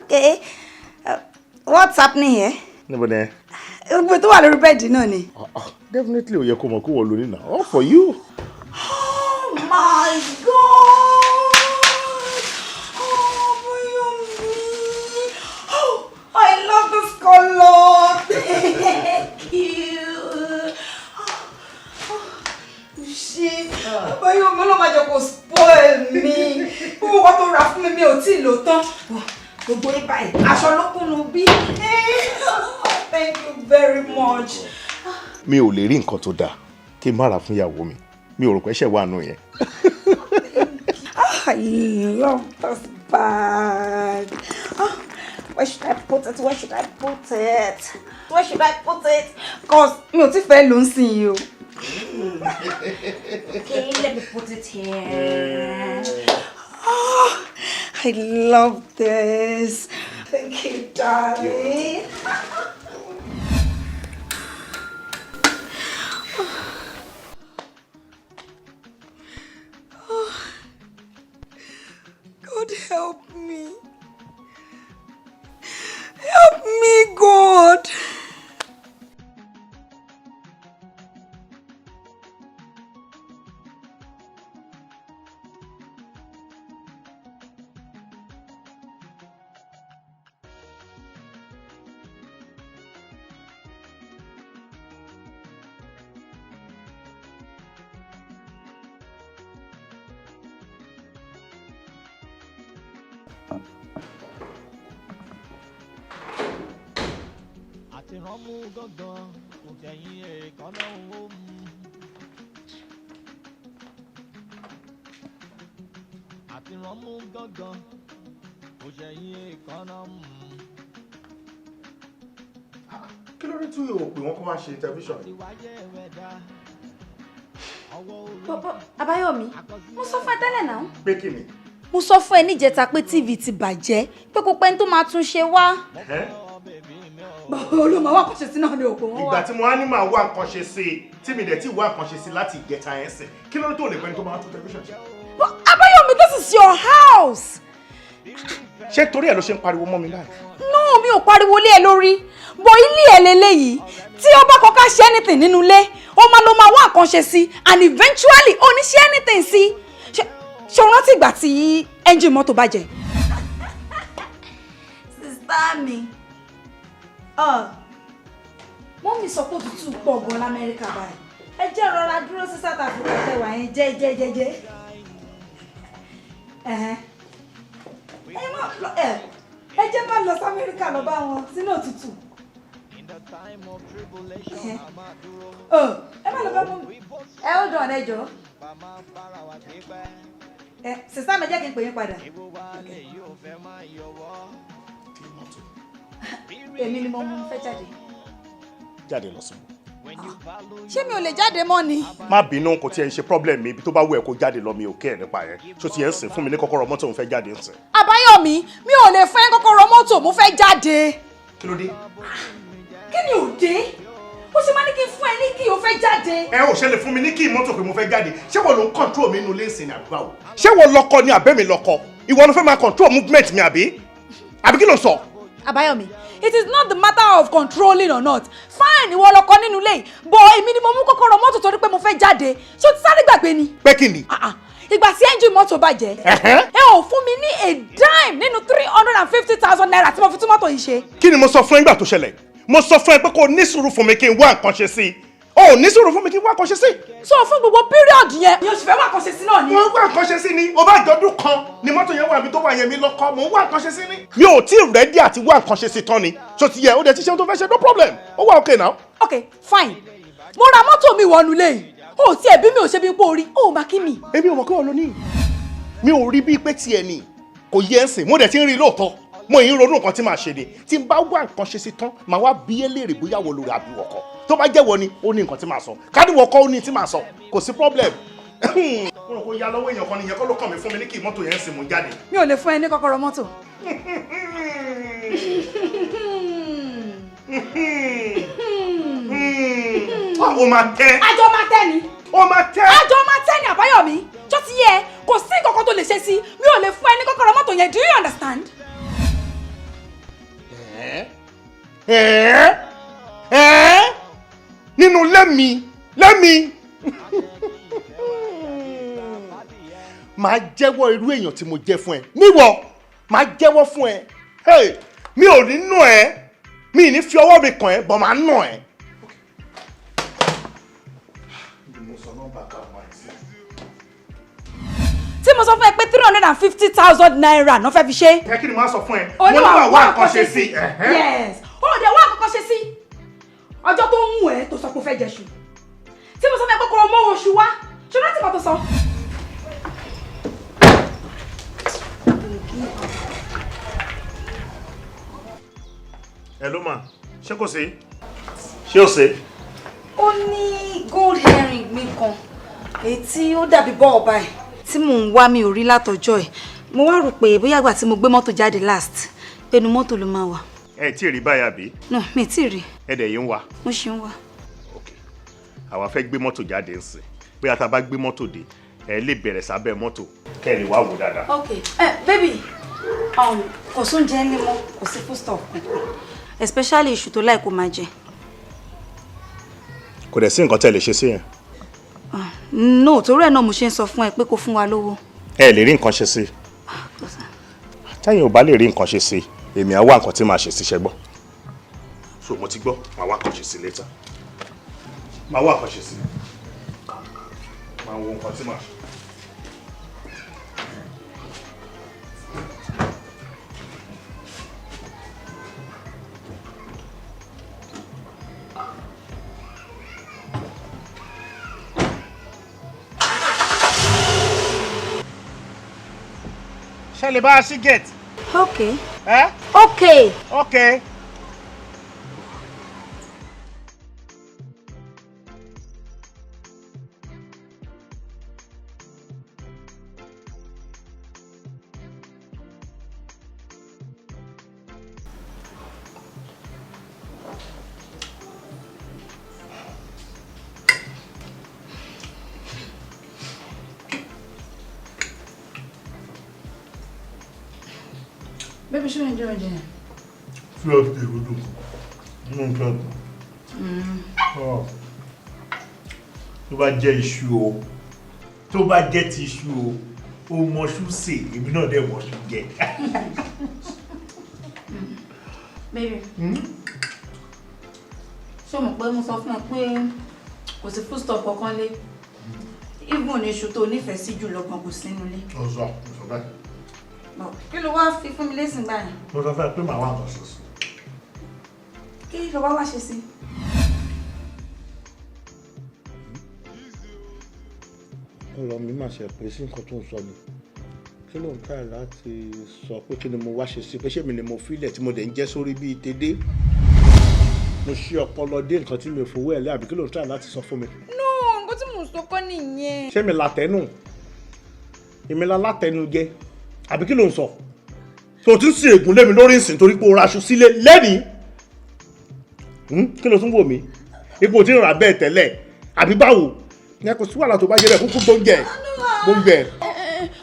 Okay, what's happening here? Níbo ni ẹ? Gbogbo tó wà lórí bẹ́ẹ̀dì náà ni. Definitely ó yẹ kó mọ̀ kó wọ́n lórí náà. All for you. Oh my God! Oh, Bayomi! Oh, I love this color. Thank you. Oh, ṣe Bayomi, ló máa jẹ́ kó spoil mi. Gbogbo nǹkan tó rà fún mi mi ò tí ì lò tán. Gbogbo ibà yìí, aṣọ ló kúnnu bí. Thank you very much. Mi ò lè rí nǹkan tó dáa kí n má rà fún ìyàwó mi. Mi ò rò pé ṣẹ̀ wà nù yẹn. I love this bag. Oh, where should I put it? Where should I put it? Where should I put it? Cause mi ò tí fẹ́ lò ń sìn yìí o. Okay, let me put it here. Oh, I love this. Thank you, darling. Oh, God help me. Help me, God. Àti ránmú gángan kò tẹ̀yìn èèkánná owó mu. Àti ránmú gángan kò tẹ̀yìn èèkánná mu. Kí ló dé tí o pè wọ́n kó wá ṣe tẹlifíṣàn Ti yìí? wáyé ẹ̀wẹ̀dá Àbáyọ̀mí, mo sọ fún ẹ tẹ́lẹ̀ náà. Pé kí ni? Mo sọ fún ẹ níjẹta pé TV ti bàjẹ́, pé kò pẹ́ tó máa tún ṣe wá. Olùmọ̀ wá kàn ṣe sí náà ni òpó wọn wá. Ìgbà tí mo á ní máa wá nǹkan ṣe sí i, tí mi dẹ̀ tí wá nǹkan ṣe sí i láti ìjẹta yẹn sìn, kí ló dé tó lè pẹ́ni tó máa tún tẹlifíṣàn ṣe? But Àbáyọ̀mí, this is your house. Ṣé torí ẹ ló ṣe ń pariwo mọ́ mi láì? No, mi ò pariwo lé ẹ lórí. Bọ̀ ilé ẹ leléyìí, tí ó bá kọ́ká ṣe anything nínú ilé, ó máa lọ máa wá nǹkan ṣe sí and eventually ó ní ṣe anything sí. Ṣé o rántí ìgbà tí engine mọ́tò bàjẹ́? Sister mi, mọ́mí sọ pé òtútù pọ̀ gan l'Amẹ́ríkà báyìí. Ẹ jẹ́ rọra dúró sí South Africa tẹwàá yẹn jẹ́ jẹ́ jẹ́ jẹ́. Ẹ jẹ́ má lọ sí Amẹ́ríkà lọ bá wọn sínú òtútù. Ẹ má lọ bá mọ́ mi. Ẹ ó dùn ọ̀nà ẹjọ́. Sísá mi, jẹ́ kí n pè yín padà. Èmi ni mo mú fẹ́ jáde. Jáde lọ sùn. Ṣé mi ò lè jáde mọ́ ni? Má bínú, kò tiẹ̀ ń ṣe problem mi. Ibi tó bá wù ẹ́ kó jáde lọ, mi ò kẹ́ ẹ̀ nípa yẹn. Ṣó ti ẹ̀ ń sìn? Fún mi ní kọ́kọ́rọ́ mọ́tò, òun fẹ́ jáde ń sìn. Àbáyọ̀mí, mi ò lè fún ẹ kọ́kọ́rọ́ mọ́tò, mo fẹ́ jáde. Kí ló dé? Kí ni ò dé? Ó ṣe máa ní kí n fún ẹ ní kí o fẹ́ jáde. Ẹ ò ṣe lè fún mi ní kí mọ́tò pé mo fẹ́ jáde. Ṣé wọ́n ló ń control mi nínú ilé ìsìn àbí báwo? Ṣé wọ́n lọ́kọ ni àbẹ́ mi lọ́kọ? Ìwọ ló fẹ́ máa control movement mi àbí? Àbí kí ló sọ? Àbáyọ̀mí, it is not the matter of controlling or not. Fine, ìwọ lọkọ nínú ilé yìí, but èmi ni mo mú kọ́kọ́rọ́ mọ́tò torí pé mo fẹ́ jáde. Ṣé o ti sáré gbàgbé ni? Pé kí ni? Ìgbà tí engine mọ́tò bàjẹ́, ẹ ò fún mi ní a dime nínú 350,000 naira tí mo fi tún mọ́tò yìí ṣe. Kí ni mo sọ fún ẹ nígbà tó ṣẹlẹ̀? Mo sọ fún ẹ pé kó o ní sùúrù fún mi kí n wá nǹkan ṣe sí i. O ò ní sùúrù fún mi kí n wá nǹkan ṣe sí i. So fún gbogbo period yẹn, yóò sì fẹ́ wá nǹkan ṣe sí náà ni. Mo ń wá nǹkan ṣe sí ni. O bá jọdún kan ni mọ́tò yẹn wà mí tó wà yẹn mi lọ́kọ́, mo ń wá nǹkan ṣe sí ni. Mi ò tí ì ready àti wá nǹkan ṣe sí tán ni. So ti yẹ, ó dẹ̀ ti ṣe ohun tó fẹ́ ṣe, no problem. Ó wà okay now. Okay, fine. Mo ra mọ́tò mi wọnú ilé yìí. O ti ẹ̀bí mi ò ṣe bí pé orí, o máa kí mi. Èmi ò mọ̀ pé wọ́n ló ní. Mi ò rí bíi pé tiẹ̀ ni. Kò yẹ ẹ́ sìn, mo dẹ̀ ti ń rí lóòótọ́. Mo yìí ń ronú nǹkan tí màá ṣe ni. Tí n bá wá nǹkan ṣe sí tán, màá wá bí ẹ léèrè bóyá wo lórí àbí wọ̀kọ̀. Tó bá jẹ́wọ́ ni, ó ní nǹkan tí màá sọ. Kádìwọ̀ kọ́, ó ní tí màá sọ. Kò sí problem. Mo rò kó ya lọ́wọ́ èèyàn kan nìyẹn kọ́ ló kàn mí. Fún mi ní kí mọ́tò yẹn sì mú jáde. Mi ò lè fún ẹ ní kọ́kọ́rọ́ mọ́tò. Ó máa tẹ́. Àjọ máa tẹ́ ni. Ó máa tẹ́. Àjọ máa tẹ́ ni, Àbáyọ̀mí. Tó ti yẹ, kò sí nǹkan kan tó lè ṣe sí. Mi ò lè fún ẹ ní kọ́kọ́rọ́ mọ́tò yẹn. Do you understand? Ẹ́ ẹ́, nínú lẹ́mi lẹ́mi, màá jẹ́wọ́ irú èèyàn tí mo jẹ́ fún ẹ níwọ̀, màá jẹ́wọ́ fún ẹ. Hey, mi ò ní nù ẹ, mi ì ní fi ọwọ́ mi kàn ẹ́, bọ̀ màá nù ẹ. Tí mo sọ fún ẹ pé 350,000 naira náà fẹ́ fi ṣe. Ẹ kí ni màá sọ fún ẹ? Mo ní wàá wá nǹkan ṣe sí. Yes, ó dẹ̀ wá nǹkan ṣe sí. Ọjọ́ tó ń wù ẹ́ tó sọ pé ó fẹ́ jẹṣu, tí mo sọ fún ẹ pé kó o mọ́ oṣù wá, ṣe rántí kan tó sọ. Ẹ ló mà ṣé kò sí, ṣé ò sí. Ó ní gold earring mi kan, èyí tí ó dàbí bọ́ọ̀ báyìí, tí mò ń wá, mi ò rí látọjọ́ ẹ̀. Mo wá rò pé bóyá àgbà tí mo gbé mọ́tò jáde last, pé inú mọ́tò ló máa wà. Ẹ tí ì rí báyà bí? No, mi tí ì rí. Ẹ dẹ̀ yìí ń wá? Mo ṣì ń wá. Àwa fẹ́ gbé mọ́tò jáde ń sìn. Bóyá tá a bá gbé mọ́tò dé, ẹ lè bẹ̀rẹ̀ sábẹ́ mọ́tò kẹ́ ẹ lè wá wò dáadáa. Ok, baby, kò sóúnjẹ ńlẹ̀ mọ́, kò sí foodstuff kankan, especially iṣu tó láì kó máa jẹ. Kò dẹ̀ sí nǹkan tẹ́ lè ṣe sí yẹn? No, torí ẹ̀ náà mo ṣe ń sọ fún ẹ pé kó fún wa lówó. Ẹ lè rí nǹkan ṣe sí? Tẹ́yìn ò bá lè rí nǹkan ṣe sí, èmi á wá nǹkan tí màá ṣe sí. Ṣẹ́gbọ́? So mo ti gbọ́, màá wá nǹkan ṣe sí later. Màá wá nǹkan ṣe sí, màá wo nǹkan tí màá ṣe. Ṣe lè bá a ṣí gate? Okay. Eh? Okay. Okay. Baby, ṣé oúnjẹ oúnjẹ yẹn? Fluff dey go do. Nínú nǹkan. Tó bá jẹ́ iṣu o, tó bá jẹ́ ti iṣu o, o mọṣú sè, èmi náà dẹ̀ mọṣú jẹ. Baby. Ṣé o mọ̀ pé mo sọ fún ẹ pé kò sí foodstuff kankan lé? Even iṣu tó nífẹ̀ẹ́ sí jù lọ gan kò sí nínú ilé. Ó sọ, mo sọ bẹ́ẹ̀. Kí ló wá fi fún mi lésìn gbà yẹn? Mo sọ fún ẹ pé màá wá nǹkan ṣe sí. Kí ló wá wá ṣe sí? Ọ̀rọ̀ mi mà ṣe pé sí nǹkan tó ń sọ ni. Kí ló ń tà láti sọ pé kí ni mo wá ṣe sí? Pé ṣé mi ni mo filẹ̀ tí mo dẹ̀ ń jẹ́ sórí bíi tèdè? Mo ṣí ọpọlọ dé nǹkan tí mi ò fowó ẹ̀ lé, àbí kí ló ń tà láti sọ fún mi? No, nǹkan tí mò ń sọ kọ́ nìyẹn. Ṣé mi látẹnu? Èmi la látẹnu jẹ? Àbí kí ló ń sọ? Tó ti ń sin ègún lé mi lórí ìsìn torí pé o raṣu sílé lẹ́nìí. Kí ló tún wò mí? Ipò tí ń rà bẹ́ẹ̀ tẹ́lẹ̀, àbí báwo? Ní kò sí wàhálà tó bá yẹ bẹ́ẹ̀ kúkú gbóúnjẹ. Gbóúnjẹ.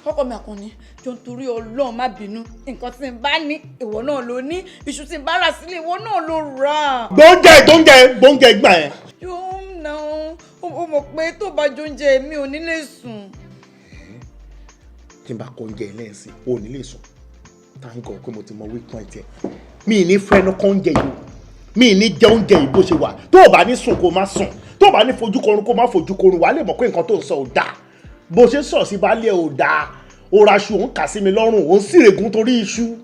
Ọkọ mi Àkànní, jọ̀ọ́ nítorí Ọlọ́run má bínú. Nǹkan tí n bá ní, ìwọ náà ló ní. Iṣu tí n bá rà sílé, ìwọ náà ló rà. Gbóúnjẹ, gbóúnjẹ, gbóúnjẹ gbà ẹ. Yóò ná o mọ̀ pé tó bá jóúnjẹ mi ò ní lè sùn. Tí n bá kọ oúnjẹ lẹ́sìn, o ò ní lè sùn. Thank God pé mo ti mọ weak point ẹ. Mi ì ní fẹ́nu kọ́ oúnjẹ yìí o. Mi ì ní jẹ oúnjẹ yìí bó ṣe wà. Tó o bá ní sùn kó o má sùn. Tó o bá ní fojú korun kó o má fojú korun, wàá lè mọ̀ pé nǹkan tó ń sọ ò dáa. Bó ṣe ń sọ̀rọ̀ sí baálé ò dáa. O ra aṣọ, òun kà sí mi lọ́rùn, òun sì règùn torí iṣu.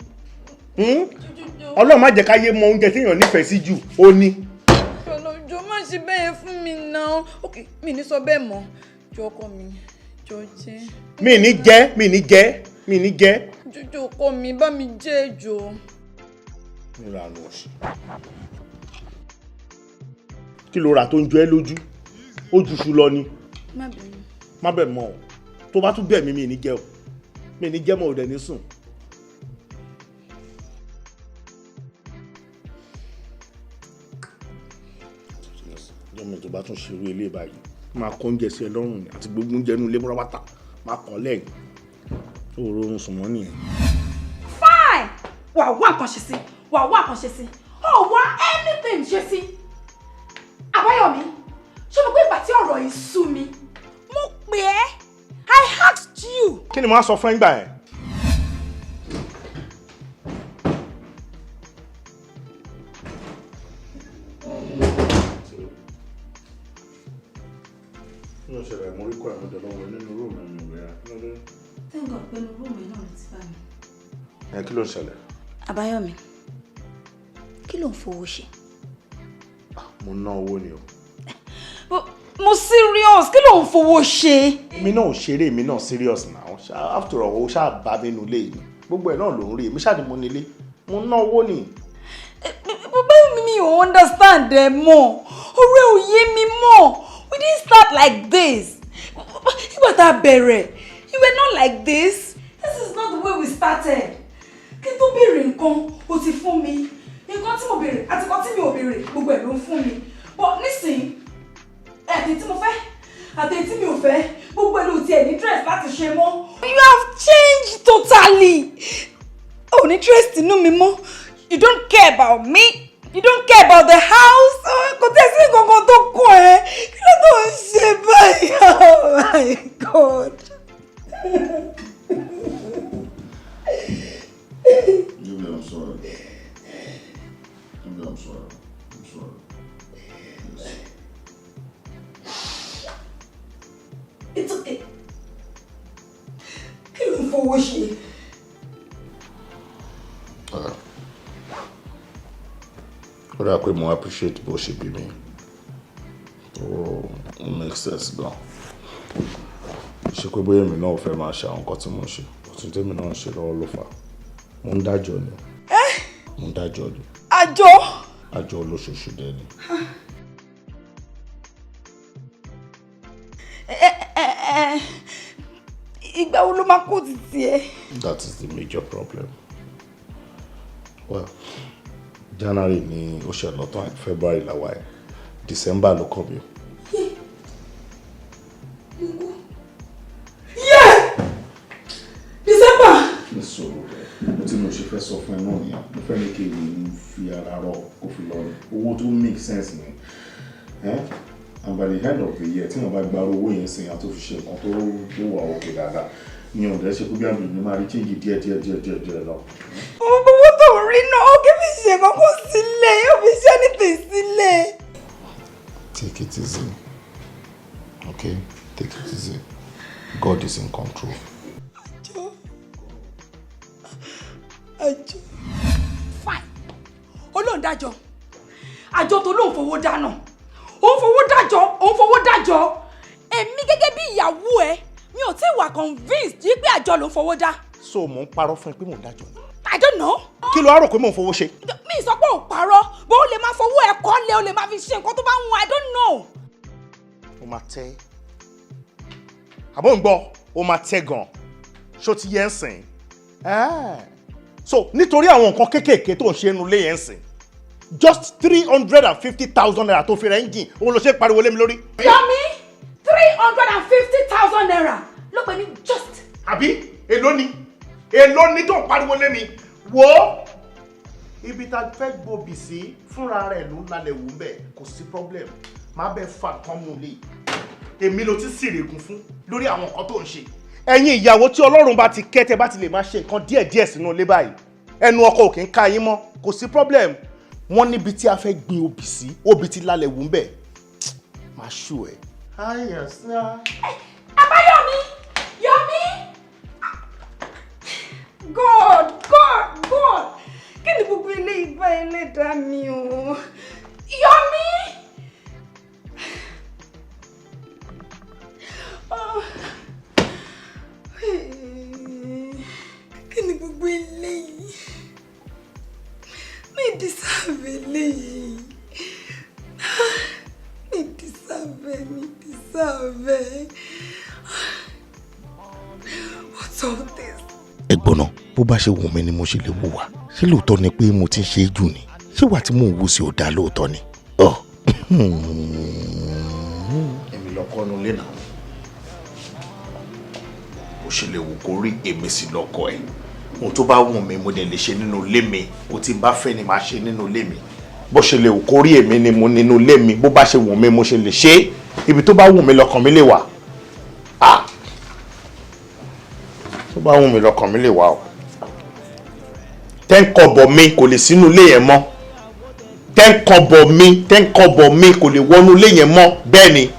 Ọlọ́run má jẹ́ ká yé mọ oúnjẹ téèyàn nífẹ̀ẹ́ sí jù, ó ní. Jọ̀ọ́ má ṣe bẹ́ẹ̀ fún mi náà. Ok, mi ní sọ bẹ́ẹ̀ mọ́. Jọ̀ọ́ ọkọ mi, jọ̀ọ́ jẹ́. Mi ní jẹ, mi ní jẹ, mi ní jẹ. Jọ̀ọ́ ọkọ mi, bá mi jẹ́ jọ̀ọ́. Ìlànà òṣì. Kí ló rà tó ń jọ ẹ́ lójú? Ó ju iṣu lọ ni. Má bínú. Má bẹ̀ mọ́ o. Tó bá tún bẹ̀ mí, mi ní jẹ o. Mi ní jẹ́ mọ́, ò dẹ̀ ní sùn. Jọ́mi tó bá tún ṣerú ilé báyìí, máa kọ́ oúnjẹ sí ẹ lọ́rùn ni àti gbogbo oúnjẹ inú ilé pátápátá máa kọ́ lẹ́yìn. Ó rọrùn sùn mọ́ nìyẹn. Fine! Wà wá nǹkan ṣe sí, wà wá nǹkan ṣe sí, ó wá anything ṣe sí. Àbáyọ̀mí, ṣé mo pé ìgbà tí ọ̀rọ̀ yìí sú mi, mo pè é, I asked you. Kí ni mo á sọ fún ẹ nígbà yẹn? Kí ló ṣẹlẹ̀? Mo rí kọ́ ẹ̀mí dọ̀lọ́wọ́ nínú room mi rẹ̀. Kí ló dé? Thank God pé inú room náà ló ti bá mi. Ẹ kí ló ṣẹlẹ̀? Àbáyọ̀mí, kí ló ń fowó ṣe? Mo ná owó ni o. Mo serious, kí ló ń fowó ṣe? Èmi náà ò ṣeré, èmi náà serious now. After all, o ṣáà bá mi nulẹ̀ yìí. Gbogbo ẹ̀ náà ló ń rí. Èmi ṣáà ni mo nílé. Mo ná owó ni. Bàbá mi ò understand ẹ mọ́. Ọ̀rẹ́ ò yé mi mọ́. We didn't start like this. Nígbà tá a bẹ̀rẹ̀, you were not like this. This is not the way we started. Kí n tó béèrè nǹkan, o ti fún mi. Nǹkan tí mo béèrè àti nǹkan tí mi ò béèrè, gbogbo ẹ̀ ló ń fún mi. But nísìnyí, àti tí mo fẹ́, àti tí mi ò fẹ́, gbogbo ẹ̀ ló tiẹ̀ ní interest láti ṣe mọ́. You have changed totally. O ní interest inú mi mọ́. You don't care about me. You don't care about the house. Kò tẹ̀ sí nǹkan tó kún ẹ. Kí ló tó ń ṣe báyìí? Oh my God. Baby, I'm sorry. Baby, I'm sorry. I'm sorry. Yes. It's okay. Kí ló ń fowó ṣe? Ó dà pé mo appreciate bó ṣe bí mi. Ó make sense gan. Ṣé pé bóyá èmi náà ò fẹ́ máa ṣe àwọn nǹkan tí mo ń ṣe. Òtún tèmi náà ń ṣe lọ́wọ́ ló fà á. Mo ń dájọ́ ni. Mo ń dájọ́ ni. Àjọ? Àjọ olóṣooṣù dẹ̀ ni. Ìgbà wo ló máa kó títí ẹ? That is the major problem. Well, January ni ó ṣe lọ́tọ̀, February la wà ẹ̀. December ló kàn mí. Yeah! December! Ní sùúrù rẹ̀, mo ti mi ò ṣe fẹ́ sọ fún ẹ náà nìyẹn. Mo fẹ́ ní kí n fi ara rọ kó fi lọ ní owó tó make sense ni. And by the end of the year, tí wọ́n bá gba owó yẹn sìn, àti fi ṣe nǹkan tó wà òkè dáadáa ní ọ̀dẹ́ ṣe kó bí àmì ní máa rí change díẹ̀ díẹ̀ díẹ̀ díẹ̀ díẹ̀ lọ. Owó tó ń rí náà, ó kì í fi ṣe kankan sílẹ̀, ó fi ṣe anything sílẹ̀. Take it easy, okay? Take it easy. God is in control. Àjọ, àjọ. Fine, olóhùn dájọ́, àjọ tó lóun fowó dáná, òun fowó dájọ́, òun fowó dájọ́. Èmi gẹ́gẹ́ bí ìyàwó ẹ, mi ò tí ì wà convinced yí pé àjọ ló ń fowó dá. So mò ń parọ́ fún ẹ pé mò ń dájọ́ ni? I don't know. Kí ló wá rò pé mò ń fowó ṣe? Mi sọ pé ò parọ́, bó o lè máa fowó ẹ̀kọ́ lé, o lè máa fi ṣe nǹkan tó bá ń wọn. I don't know. O máa tẹ́, àbọ̀ ń gbọ́, o máa tẹ́ gan. Ṣó ti yẹ ń sìn? So nítorí àwọn nǹkan kéékèèké tó ń ṣe inú ilé yẹn ń sìn, just ₦350,000 tó fi rẹ̀ ń jìn, òun ló ṣe pariwo lé mi lórí. Yomi, ₦350,000 ló pè ní just. Àbí èló ni, èló ni tó ń pariwo lé mi? Wo ibi tá a fẹ́ gbòbì sí fúnra rẹ̀ ló ń lálẹ́ wò ń bẹ̀, kò sí problem. Má bẹ́ẹ̀ fà kán mú lé èmi ló ti sìrègùn fún lórí àwọn nǹkan tó ń ṣe. Ẹ̀yin ìyàwó tí Ọlọ́run bá ti kẹ́, tẹ́ bá ti lè máa ṣe nǹkan díẹ̀díẹ̀ sínú ilé báyìí, ẹnu ọkọ ò kì í ká yín mọ́. Kò sí problem. Wọ́n níbi tí a fẹ́ gbin obì sí, obì ti lálẹ́ wù ń bẹ̀, máa ṣù ẹ̀. Ayọ̀ sá. Àbáyọ̀mí, Yọ̀mí, God, God, God, kí ni gbogbo ilé ìgbà ẹlẹ́dàá mi o? Yọ̀mí. Oh. Kí ni gbogbo eléyìí? Mi deserve eléyìí. Mi deserve, mi deserve. What's all this? Ẹ̀gbọ́n náà, bó bá ṣe wù mí ni mo ṣe lè wùwà. Ṣé lóòótọ́ ni pé mo ti ń ṣe é jù ni? Ṣé wà tí mò ń wù sí ò dáa lóòótọ́ ni? Èmi lọkọ nu lé náà. Bó ṣe lè wù kó rí, èmi sì lọkọ ẹ̀. Ohun tó bá wù mí mo dẹ̀ lè ṣe nínú ilé mi. Ohun tí n bá fẹ́ ni màá ṣe nínú ilé mi. Bó ṣe lè wù kó rí, èmi ni mo nínú ilé mi. Bó bá ṣe wù mí mo ṣe lè ṣe é. Ibi tó bá wù mí lọ́kàn mi lè wà. Tó bá wù mí lọ́kàn mi lè wà o. 10 kọ́bọ̀ mi kò lè sínú ilé yẹn mọ́. 10 kọ́bọ̀ mi, 10 kọ́bọ̀ mi kò lè wọnú ilé yẹn mọ́. Bẹ́ẹ̀ ni.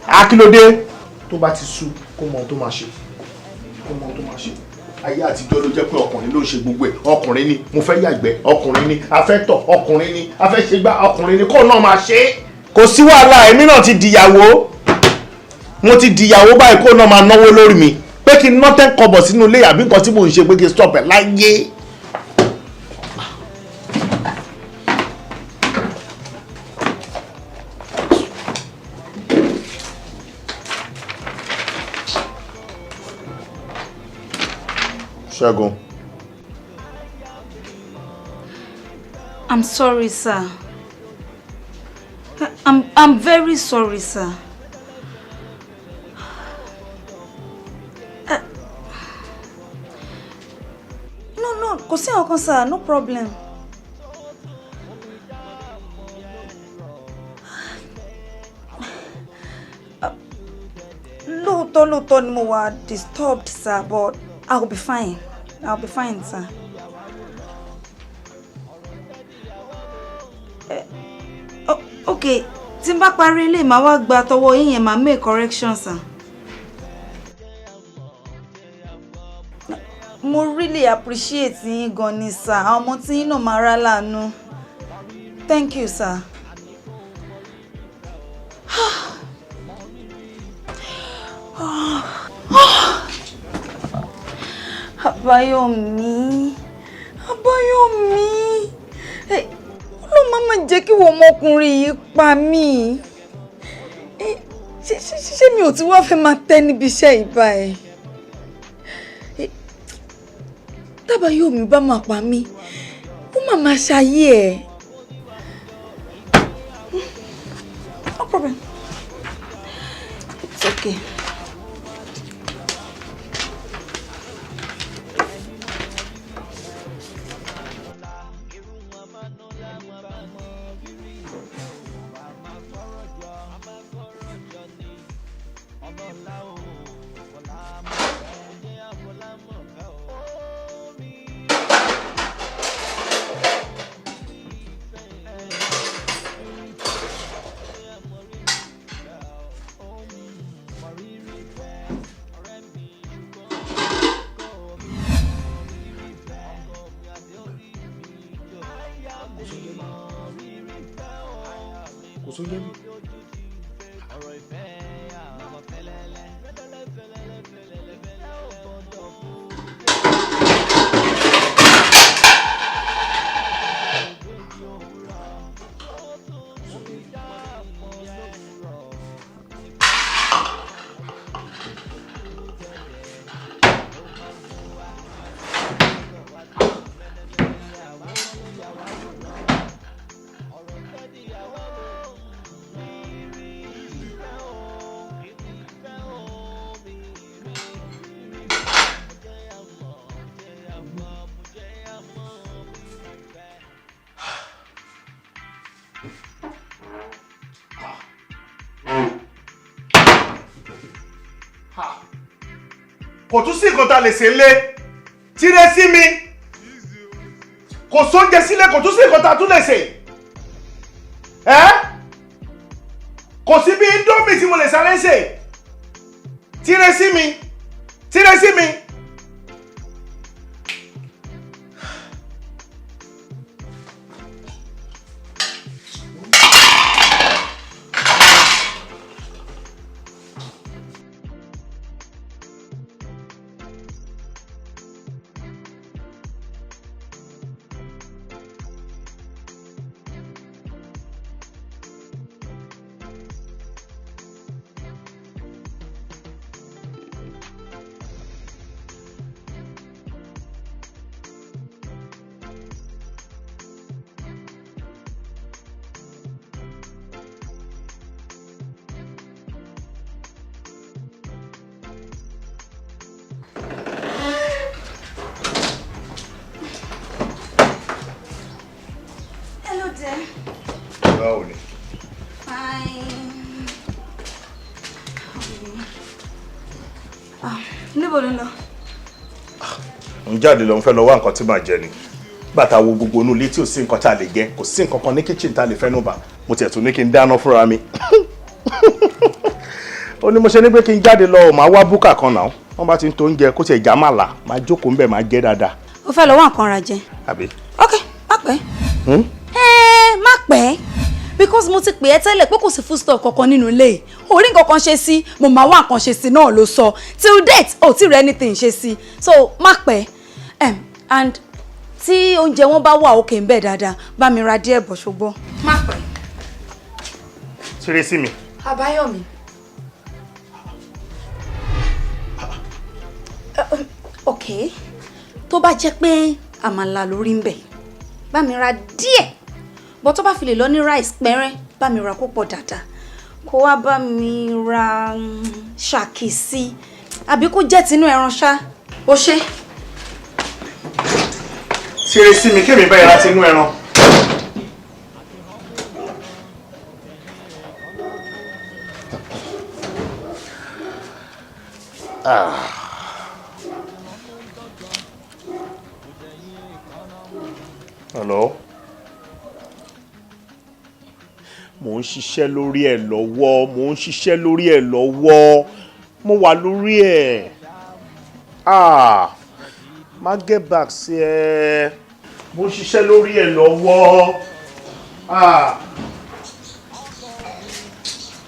Akílódé tó bá ti sú, kó mọ ohun tó máa ṣe, kó mọ ohun tó máa ṣe. Ayé àtijọ́ ló jẹ́ pé ọkùnrin ló ń ṣe gbogbo ẹ̀. Ọkùnrin ni mo fẹ́ yàgbẹ́, ọkùnrin ni a fẹ́ tọ̀, ọkùnrin ni a fẹ́ ṣe gbá, ọkùnrin ni kó náà máa ṣe é. Kò sí wàhálà, èmi náà ti dìyàwó, mo ti dìyàwó báyìí, kó náà máa náwó lórí mi. Pé kí n ná 10 kọ́bọ̀ sínú ilé àbí nǹkan tí mò ń ṣe, pé kí n stop ẹ̀ láyé. Ṣẹ́gun. I'm sorry, sir. I'm very sorry, sir. No, kò sí nǹkan, sir, no problem. Lóòótọ́ lóòótọ́ ni mo wà disturbed, sir, but I'll be fine. I'll be fine, sir. Okay, tí n bá parí ilé, màá wá gba tọwọ́ yín yẹn, màá make correction, sir. Mo really appreciate yín gan ni, sir. Àwọn ọmọ tí yín náà máa rá láàánú. Thank you, sir. Àbáyọ̀mí, Àbáyọ̀mí, ló máa ma jẹ́ kí wọ́n ọmọkùnrin yìí pa mí. Ṣé mi ò ti wá fẹ́ máa tẹ́ níbi iṣẹ́ ìbá ẹ̀? Tábáyọ̀mí bá máa pa mí, ó máa máa ṣayé ẹ̀. No problem. It's okay. Kò sóúnjẹ mi. Kò tún sí nǹkan tá a lè ṣe lé tíré sí mi, kò sóúnjẹ sílẹ̀, kò tún sí nǹkan tá a tún lè ṣe. Ẹ́, kò sí bí indomie tí mo lè sáré ṣe. Tíré sí mi, tíré sí mi. Hello there. Báwo ni? Fine. Ah, níbo ló ń lọ? Ń jáde lọ, ń fẹ́ lọ wá nǹkan tí màá jẹ ni. Bàtà wo gbogbo inú ilé tí ò sí nǹkan tá a lè jẹ, kò sí nǹkan kan ní kitchen tá a lè fẹ́nu bà. Mo tiẹ̀ tún ní kí n dáná fúnra mi. Ó ní mo ṣe ní pé kí n jáde lọ, màá wá búkà kan náà. Wọ́n bá ti ń to oúnjẹ kó tiẹ̀ já màlà, màá jókòó ńbẹ̀, màá jẹ dáadáa. Ó fẹ́ lọ wá nǹkan ra jẹ. Àbí? Ok, má pẹ́. Hmm? Ẹ má pẹ́, because mo ti pè ẹ́ tẹ́lẹ̀ pé kò sí food store kankan nínú ilé. Orí nǹkan kan ṣe sí, mo máa wá nǹkan ṣe sí náà ló sọ. Till date, ò tí rí anything ṣe sí. So má pẹ́. And tí oúnjẹ wọn bá wà òkè ń bẹ̀ dáadáa, bá mi ra díẹ̀ bọ̀, ṣùgbọ́n. Má pẹ́. Ṣeré sí mi. Àbáyọ̀mí. Ok, tó bá jẹ́ pé àmàlà lórí ń bẹ̀, bá mi ra díẹ̀, bọ́ tó bá fi lè lọ ní rice pẹ́rẹ́, bá mi ra kó pọ̀ dáadáa, kó wá bá mi ra ṣàkì sí, àbí kó jẹ́ tinú ẹran ṣá. Ó ṣe. Ṣeré sí mi, kémi bẹ́ẹ̀ ra tinú ẹran. Ah. Hello. Mo ń ṣiṣẹ́ lórí ẹ̀ lọ́wọ́, mo ń ṣiṣẹ́ lórí ẹ̀ lọ́wọ́, mo wà lórí ẹ̀. Ah, má get back sí ẹ. Mo ń ṣiṣẹ́ lórí ẹ̀ lọ́wọ́. Ah.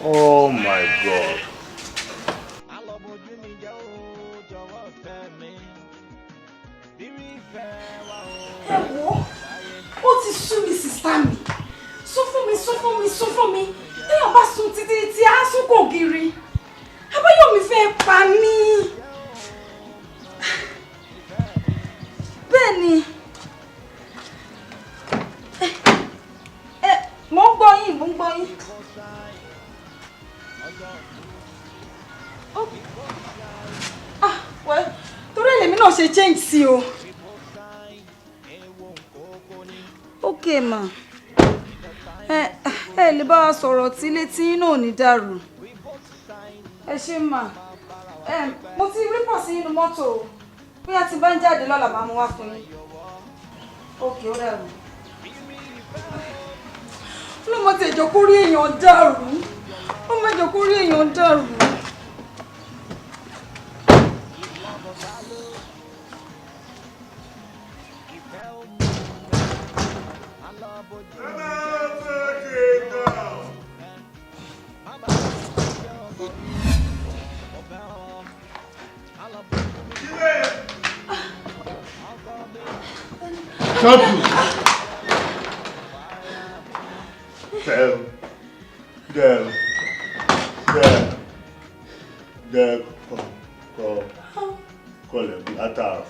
Oh my God. Ẹ wo, ó ti sú mi, sister mi. Sún fún mi, sún fún mi, sún fún mi. Téèyàn bá sun títí tí á sún kò gírí. Àbáyọ̀mí fẹ́ pa mí. Bẹ́ẹ̀ ni. Ẹ, mo ń gbọ́ yín, mo ń gbọ́ yín. Ah, well, torí èlèmi náà ṣe change sí o. Ok ma, ẹ lè bá wa sọ̀rọ̀ tí létí náà ò ní dàrú. Ẹ ṣé mà. Mo ti rí pọ̀ sí inú mọ́tò o. Bóyá tí bá ń jáde lọ́la máa mú wá fún yín. Ókè, ó dàrú. Ló mọ ti ẹ̀jọ̀ kó rí èèyàn dàrú. Ó mọ ẹ̀jọ̀ kó rí èèyàn dàrú. Shut you. Dem, dem, dem, kọ, kọlẹ̀ látàrọ̀.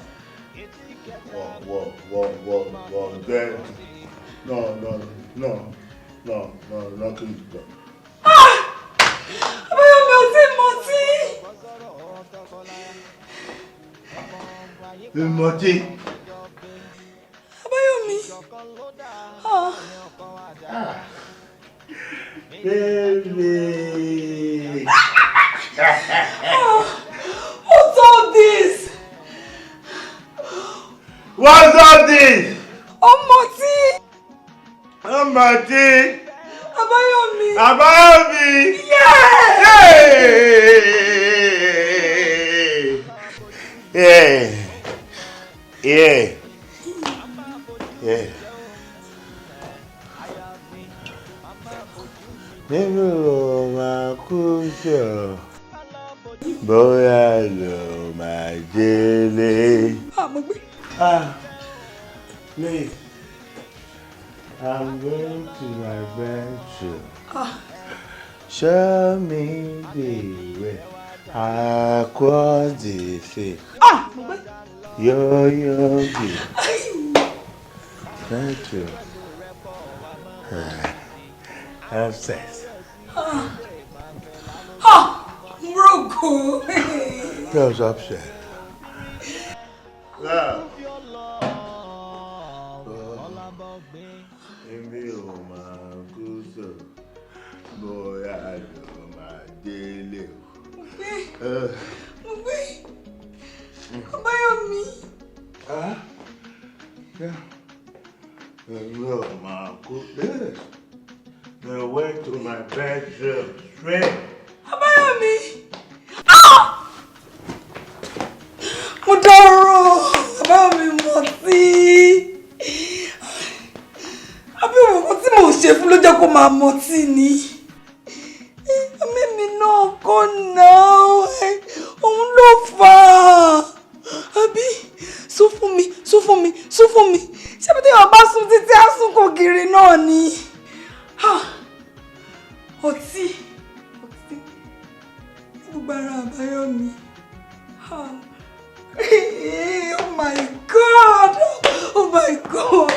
Wọ̀, wọ̀, wọ̀, wọ̀, wọ̀, dẹ́. No, no, no, no, no, knocking the door. Àbáyọ̀mí ò tí mọtí. Mọtí. Àbáyọ̀mí. Ah. Baby. What's all this? What's all this? Ọmọtí. Ọmọtí. Àbáyọ̀mí. Àbáyọ̀mí. Yeah. Yeah. Yeah. Yeah. Nínú máa kú sọ̀rọ̀, bóyá ló máa délé. Ah, please, I'm going to my bedroom. Show me the way across the sea. Ah, mo gbé. Yo, yo, yo. Thank you. Upstairs. Ah, Mrogo. Just upstairs. Yeah. Èmi ò máa kú sọ, bóyá ló máa délé o. Mo gbé. Àbáyọ̀mí. Ah, yeah. Èmi ò máa kú. Yes. The way to my bedroom straight. Àbáyọ̀mí. Ah! Mo dárò. Àbáyọ̀mí mọtí. Àbí òun tí mò ń ṣe fún ló jẹ́ kó máa mọtí ni. Mímí náà kò náà. Òun ló fà á. Àbí sún fún mi, sún fún mi, sún fún mi. Ṣé bí téèyàn bá sún títí á sún kò gírí náà ni? Ọtí, ọtí, gbogbo ara Àbáyọ̀mí. Oh my God! Oh my God!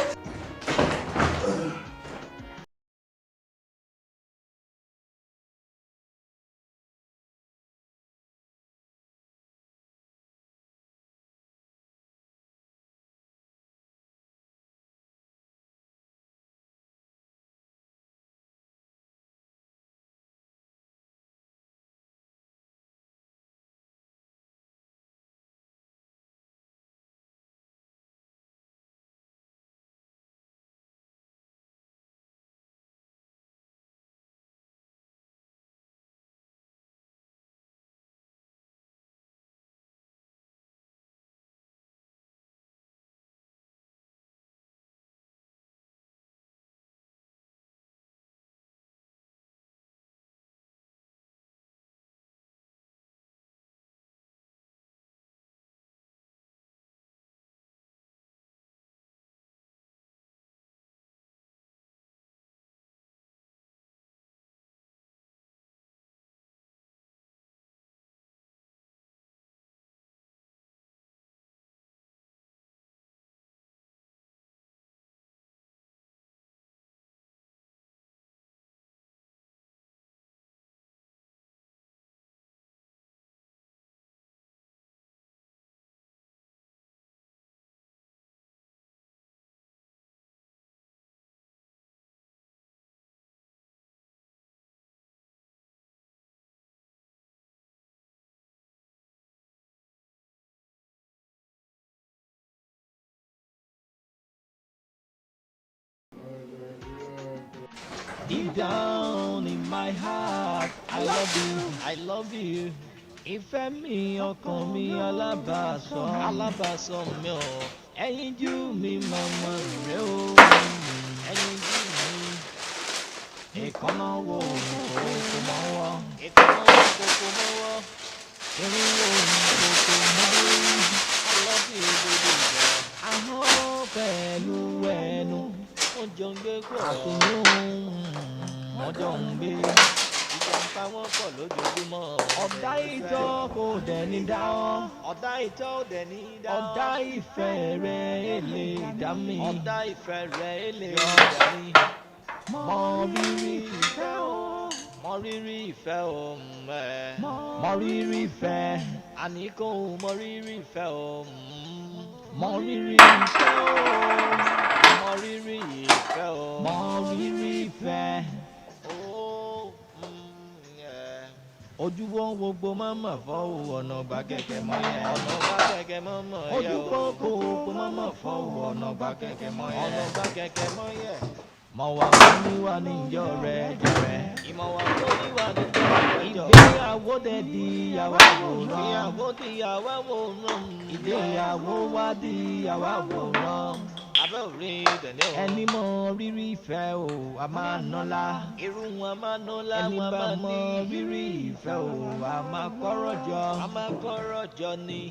Deep down in my heart, I love you, I love you. Ìfẹ́ mi, ọkàn mi, alábàásọ, alábàásọ mi ò. Ẹyinjú mi, màmá rẹ o. Ẹyinjú mi. Ìkànnà wo kòkó mọ́wọ́? Ìkànnà wo kòkó mọ́wọ́? Irin wo kòkó mọ́wọ́? I love you, baby girl. Ahọ́n pẹ̀lú ẹnu, wọ́n jọ ń gbé pọ̀. Àtúnú wọ́n jọ ń gbé. Ìjà ń pa wọ́n pọ̀ lójoojúmọ́. Ọ̀dá ìtọ́ kò dẹ̀ ní dá ọ́. Ọ̀dá ìtọ́ ò dẹ̀ ní dá ọ́. Ọ̀dá ìfẹ́ rẹ̀ èlé dá mi. Ọ̀dá ìfẹ́ rẹ̀ èlé dá mi. Mọ rírì ìfẹ́ o. Mọ rírì ìfẹ́ o. Mọ rírì ìfẹ́. Àní kò mọ rírì ìfẹ́ o. Mọ rírì ìfẹ́ o. Mọ rírì ìfẹ́ o. Mọ rírì ìfẹ́. Ojúbọ gbogbo mọ́mọ́ fọ́ ọ̀nà gbà kẹ̀kẹ́ mọ́ yẹ. Ọ̀nà gbà kẹ̀kẹ́ mọ́mọ́ yẹ. Ojúbọ gbogbo mọ́mọ́ fọ́ ọ̀nà gbà kẹ̀kẹ́ mọ́ yẹ. Ọ̀nà gbà kẹ̀kẹ́ mọ́ yẹ. Mọ̀ wá fún níwà níjọ́ rẹ̀ jẹ̀rẹ̀. Ìmọ̀ wá fún níwà níjọ́ rẹ̀ jẹ̀rẹ̀. Ìgbéyàwó dẹ̀ di ìyàwó àwòrán. Ìgbéyàwó di ìyàwó àwòrán. Ìgbéyàwó wá di ìyàwó àwòrán. Abẹ́ òrí tẹ̀lé o. Ẹni mọ rírì ìfẹ́ o, a máa nọ́lá. Irú wọn a máa nọ́lá, wọn a máa ní. Ẹni bá mọ rírì ìfẹ́ o, a máa kọ́rọ̀ jọ. A máa kọ́rọ̀ jọ ni.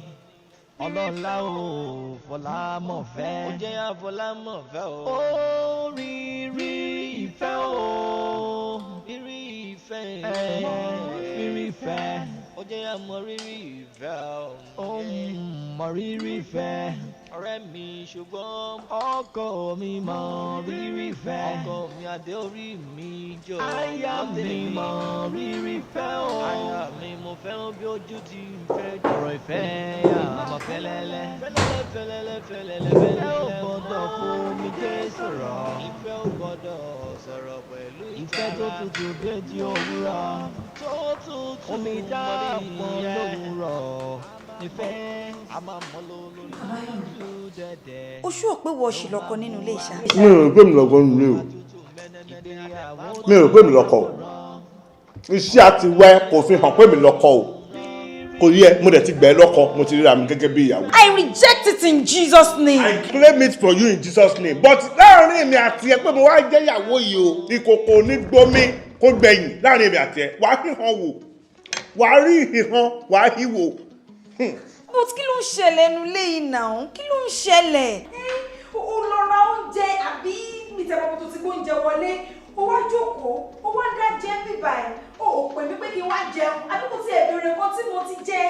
Ọlọ́lá o, fọlá mọ̀ fẹ́. Ó jẹ́ àfọlá mọ̀ fẹ́ o. Ó rírí ìfẹ́ o. Rírí ìfẹ́. Rírí ìfẹ́. Ó jẹ́ àmọ́ rírì ìfẹ́ o. Ó mọ rírì ìfẹ́. Ọ̀rẹ́ mi ṣùgbọ́n ọkọ mi mọ rírì ìfẹ́. Ọkọ mi adé orí mi jọ. Aya mi mọ rírì ìfẹ́ o. Aya mi mo fẹ́ràn bí ojú ti ń fẹ́. Ọ̀rọ̀ ìfẹ́ àmọ́ fẹ́lẹ́lẹ́. Fẹ́lẹ́lẹ́ fẹ́lẹ́lẹ́ fẹ́lẹ́lẹ́ fẹ́lẹ́lẹ́. Ìfẹ́ ò gbọ́dọ̀ fomi jẹ́ sọ̀rọ̀. Ìfẹ́ ò gbọ́dọ̀ sọ̀rọ̀ pẹ̀lú ìtara. Ìfẹ́ tó tutù déjì òwúrọ̀. Tó tutù omi dáàpọ̀ lówùrọ̀. Ìfẹ́ a máa mọ́ lórí Ó ṣú ò pé wọ́n ṣì lọ́kọ nínú ilé ìṣá. Mi ò rò pé mi lọ́kọ nínú ilé o. Mi ò rò pé mi lọ́kọ o. Iṣẹ́ àti wẹ́ kò fi hàn pé mi lọ́kọ o. Kò yẹ, mo dẹ̀ ti gbẹ́ lọ́kọ, mo ti ríra mi gẹ́gẹ́ bí ìyàwó. I reject it in Jesus' name. I claim it for you in Jesus' name. But láàrin mi àti ẹ pé mo wá jẹ́ ìyàwó yìí o, ìkòkò onígbómi kó gbẹ̀yìn láàrin mi àti ẹ, wàá híhan wò, wàá rí ìhàn, wàá híwò. But kí ló ń ṣẹlẹ̀ ẹnu ilé yìí náà? Kí ló ń ṣẹlẹ̀? Ó lọ ra oúnjẹ àbí mìtẹ̀mọ́kò tó ti gbóúnjẹ wọlé. Ó wá jókòó, ó wá dá jẹ bíbà ẹ̀. Ó ò pè mí pé kí n wá jẹun. Àbí kò tiẹ̀ béèrè nǹkan tí mo ti jẹ.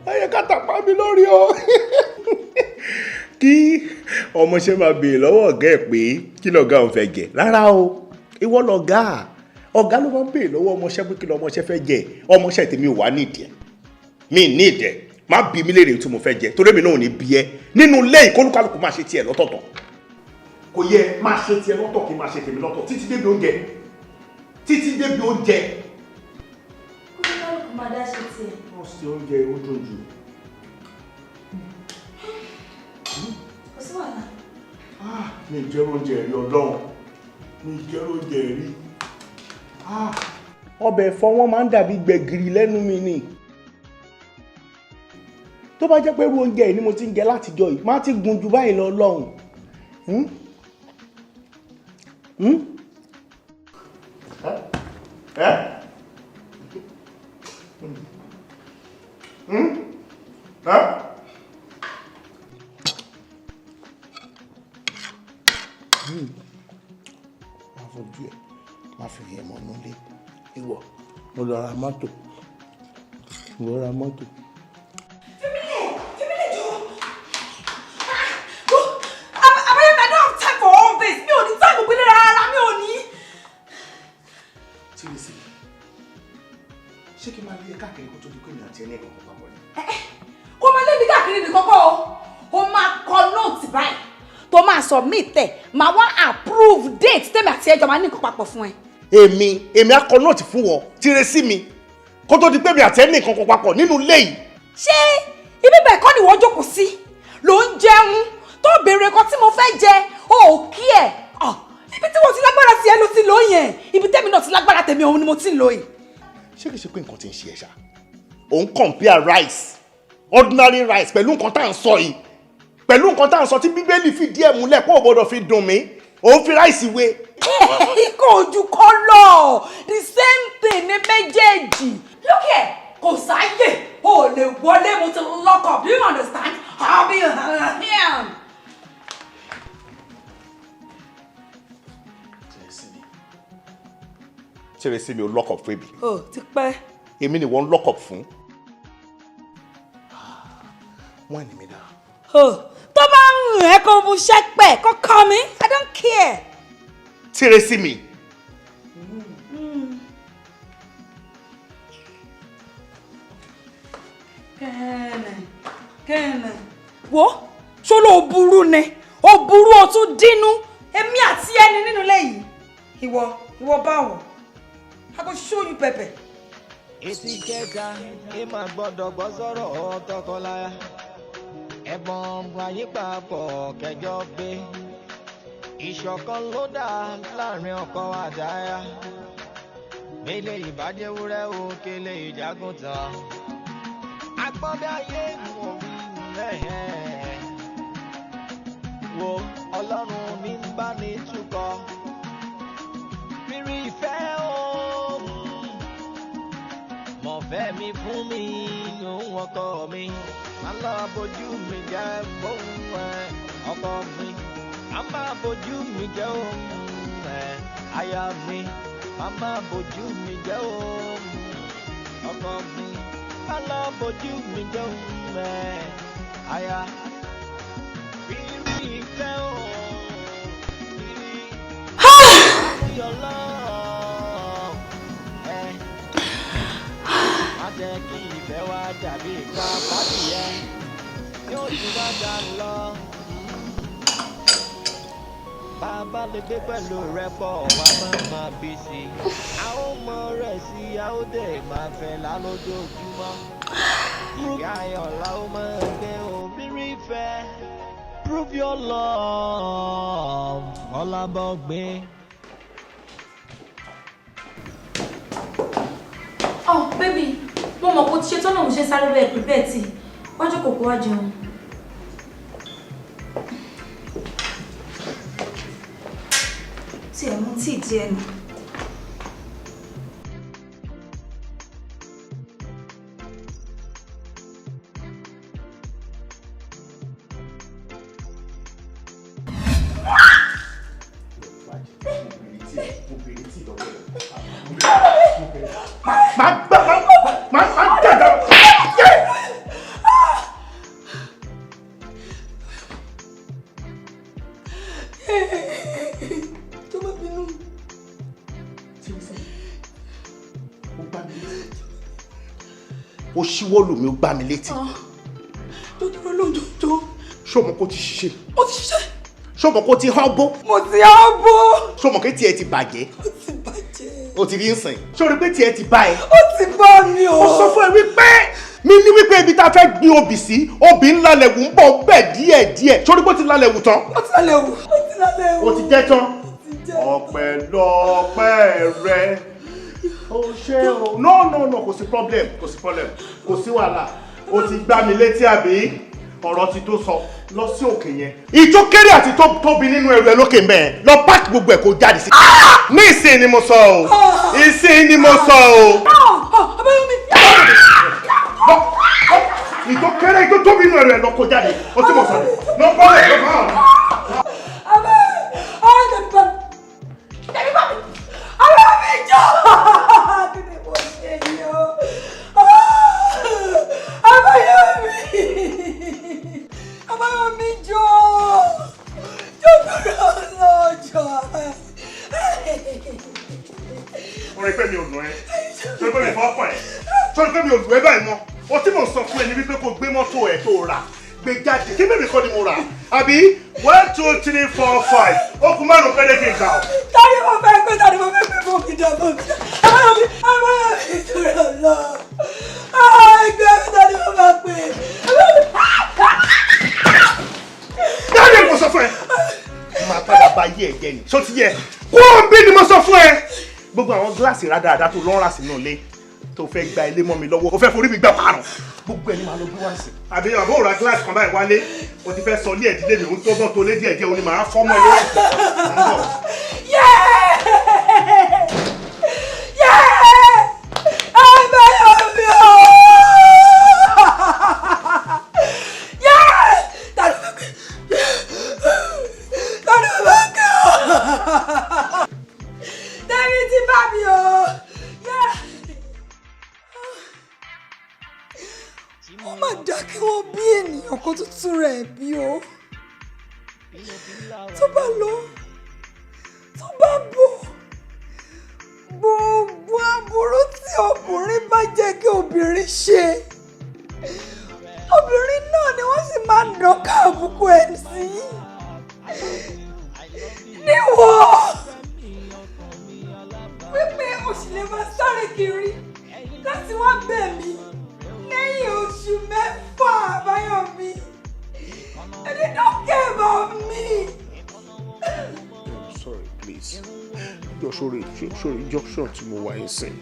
Ayé kàtà pa mí lórí o. Kí ọmọọṣẹ́ máa béèrè lọ́wọ́ ọ̀gá ẹ̀ pé kí lọ̀gá òun fẹ́ jẹ. Rárá o, ìwọ lọ̀gá. Ọ̀gá ló máa ń béèrè lọ́wọ́ ọmọọṣẹ́ pé kí lọmọọṣẹ́ fẹ́ jẹ. Ọmọọṣẹ́ tèmi ò wá nídìí ẹ̀. Mi nídìí ẹ̀. Má bi mí léèrè tí mo fẹ́ jẹ torí èmi náà ò ní bi ẹ́. Nínú ilé yìí kólúkálùkù máa ṣe tiẹ̀ lọ́tọ̀ọ̀tọ̀. Kò yẹ máa ṣe tiẹ̀ lọ́tọ̀ kí máa ṣe tèmi lọ́tọ̀ títí débi oúnjẹ. Títí débi oúnjẹ. Kólúkálùkù máa dá ṣe tiẹ̀. Wọ́n ṣe oúnjẹ ó dùn jù. Kò sí wàhálà. Mi ì jẹ́rú oúnjẹ rí Ọlọ́run. Mi ì jẹ́rú oúnjẹ rí. Ọbẹ̀ ẹ̀fọ́ wọn máa ń dàbí gbẹ̀gìrì lẹ́nu mi ni. Tó bá jẹ́ pé irú oúnjẹ yìí ni mo ti ń jẹ látijọ́ yìí, má ti gùn ju báyìí lọ Ọlọ́run. Máa fojú ẹ, máa fi yẹn mọ́ nílé. Ìwọ, mo lọ ra mọ́tò. Mo ra mọ́tò. Fímílẹ̀ jọ. Àbáyọ̀mí, I don't have time for all this. Mi ò ní time òpinlẹ̀ rárá, mi ò ní. Seriously, ṣé kí n máa lé ẹ káàkiri kó tó di pé mi àti ẹni ẹ̀kọ́ papọ̀ ni? Kó máa lé mi káàkiri nìkan kọ́ o. O máa kọ nóòtì báyìí. Tó máa submit ẹ̀, máa wá approve date tèmi àti ẹjọ́ máa ní nǹkan papọ̀ fún ẹ. Èmi akọ note fún wọn tire sí mi kó tó di pé mi àti ẹnì kankan papọ̀ nínú ilé yìí. Ṣé ibi bẹ́ẹ̀ kọ́ ni wọ́n jókòó sí ló ń jẹun tó béèrè nǹkan tí mo fẹ́ jẹ o ò kí ẹ̀? Ah, ibi tí mo ti lágbára tiẹ̀ ló ti lò yẹn, ibi tẹ́mi náà ti lágbára tèmi òun ni mo ti ń lò yìí. Ṣé kìí ṣe pé nǹkan ti ń ṣe ẹ ṣá? Òun compare rice, ordinary rice, pẹ̀lú nǹkan tá à ń sọ yìí, pẹ̀lú nǹkan tá à ń sọ tí Bíbélì fìdí ẹ̀ múlẹ̀ pé ò gbọ́dọ̀ fi dùn mí, òun fi rice wé. Kò ojú kọ́ lọ, the same thing ní méjèèjì. Look here, kò sáyè, o ò lè wọlé, mo ti lock up. Do you understand? I'll be here. Ṣeré sí mi, ò lock up fún ebi. O ti pẹ́. Èmi ni wọ́n lock up fún. Wọ́n ní mi dá. Oh, tó bá ń rìn ẹ́ kó bu ṣẹ́pẹ̀ kó kọ́ mi, I don't care. Tire sí mi. Kẹ́ẹ̀nẹ̀ kẹ́ẹ̀nẹ̀. Wo, ṣó ló burú ni? Ó burú, ó tún dínú. Èmi àti ẹni nínú ilé yìí. Ìwọ báwo? I go show you pepper. Etí kẹta ẹ máa gbọ́dọ̀ gbọ́ sọ̀rọ̀ tọkọláya, ẹ̀bọ̀n ayé papọ̀ kẹjọ gbé ìṣọ̀kan ló dá láàrin ọkọ àdáyà mélé ìbàjẹ́wúrẹ́ òkèlè ìjágùntàn agbọ́n bí ayé wò rí lẹ́hẹ̀ẹ́ wo Ọlọ́run ní ń bá ní túkọ̀ rírí ìfẹ́ o mọ̀fẹ́ mi fún mi òun ọkọ mi má lọ bójú mi jẹ́ fóun ẹ ọkọ mi má má bójú mi jẹ́ òun ẹ aya mi má má bójú mi jẹ́ òun ọkọ mi má lọ bójú mi jẹ́ òun ẹ aya rírí ìfẹ́ o rírí your love ẹ má jẹ́ kí ìfẹ́ wa dàbí ìka fàdíyẹ yóò ti wá dà lọ. Bàbá lè gbé pẹ̀lú rẹ pọ̀ wá máa máa bí sí i. A ó mọ rẹ̀ sí i, a ó dẹ̀ máa fẹ́ lálójoojúmọ́. Ìyá ayọ̀ la ó máa gbé òrírí ìfẹ́. Prove your love, Ọlábọ̀gbé. Oh, baby, mo mọ̀ pé o ti ṣe tán náà, mo ṣe sáré bẹ́ẹ̀ prepare tea. Wá jókòó kó wá jẹun. Tí ẹ̀ mú tíì díẹ̀ nù. Máa gbá máa dàgbà. Tó má bínú. Ó gbá mi létí. Ó ṣíwọ́ lù mí, ó gbá mi létí. Tó dúró lóúnjọ tó. Ṣé o mọ̀ kó ti ṣiṣẹ́? Ó ti ṣiṣẹ́. Ṣé o mọ̀ kó ti hán bó? Mo ti hán bó. Ṣé o mọ̀ kí tiẹ̀ ti bàjẹ́? Ó ti bàjẹ́. O ti rí ń sìn. Ṣé o rí pé tiẹ̀ ti bá ẹ? Ó ti bá mi o. Ó sọ fún ẹ wípé mi ní wípé ibi tá a fẹ́ gbin obì sí, obì ńlá lẹ̀wù ń bọ̀ bẹ́ẹ̀ díẹ̀díẹ̀. Ṣé o rí pé ó ti lálẹ́ wù tán? Ó ti lálẹ́ wù. Ó ti lálẹ́ wù. O ti jẹ́ tán. Ọpẹ́lọpẹ́ rẹ. O ṣé o. No no no, kò sí problem, kò sí problem, kò sí wàhálà. O ti gbá mi létí àbí? Ọ̀rọ̀ ti tó sọ, lọ sí òkè yẹn. Ìjó kéré àti tó tóbi nínú ẹrù ẹ lókè mẹ́ẹ̀, lọ páàkì gbogbo ẹ̀ kó jáde sí. Ní ìsìn ni mo sọ o, ìsìn ni mo sọ o. Ìjó kéré, ìjó tóbi nínú ẹrù ẹ lọ kó jáde, o tí mo sọ ni. Lọ bọ́ ẹ̀ lọ bọ́ ọ̀. Àbáyọ̀mí jọ jọ lọ́jọ́. Ó rí pé mi ò nù ẹ́, torí pé mi fọwọ́ kàn ẹ́, torí pé mi ò lù ẹ́ báyìí mọ́. O tí mò ń sọ fún ẹ ní wípé kó gbé mọ́tò ẹ̀ tó rà gbé jáde, kí mẹ́rin kọ́ ni mo rà àbí 1 2 3 4 5 ó kù márùn-ún péré kí n gbà ọ́. Tani mo fẹ́ pé, tani mo fẹ́ pé? Fún mi dá, fún mi dá. Àbáyọ̀mí, Àbáyọ̀mí, torí ọ̀lọ́. Ẹgbẹ́ mi, tani mo fẹ́ pé? Dáàbò, mo sọ fún ẹ. Máa padà bá yé ẹ jẹ ni. Ṣó ti yẹ? Kó o bí ni mo sọ fún ẹ. Gbogbo àwọn gíláàsì rádaràda tó lọ́ọ́ rà sínú ilé tó fẹ́ gba ilé mọ́ mi lọ́wọ́, ó fẹ́ forí mi gbà pààrọ̀. Gbogbo ẹni máa lọ gbé wá sí. Àbí àbó òra gíláàsì kan báyìí wálé, o ti fẹ́ sọ ilé ẹ̀dílé mi, òun tó bọ́ tó lé díẹ̀ díẹ̀, òun ni màá fọ́ mọ́ ẹ lórí. Yeah! Yeah! Àbáyọ̀mí o! Yeah! Tani mo fẹ́ pé? Tani mo fẹ́ pé o? Tẹ́mi ti bá mi o! Yeah! Ó mà dá kí wọ́n bí ènìyàn kan tó tún rẹ̀ bí o. Tó bá lọ, tó bá bọ̀, gbogbo aburú tí ọkùnrin bá jẹ́ kí obìnrin ṣe, obìnrin náà ni wọ́n sì máa ń dọ́ka àbùkù ẹ̀ sí. Níwọ̀ wípé o sì lè máa sáré kiri láti wá bẹ̀ mí lẹ́yìn oṣù 6, Àbáyọ̀mí. And they don't care about me. I'm sorry, please. Jọ, sorry, sorry, junction tí mo wà yín sìn.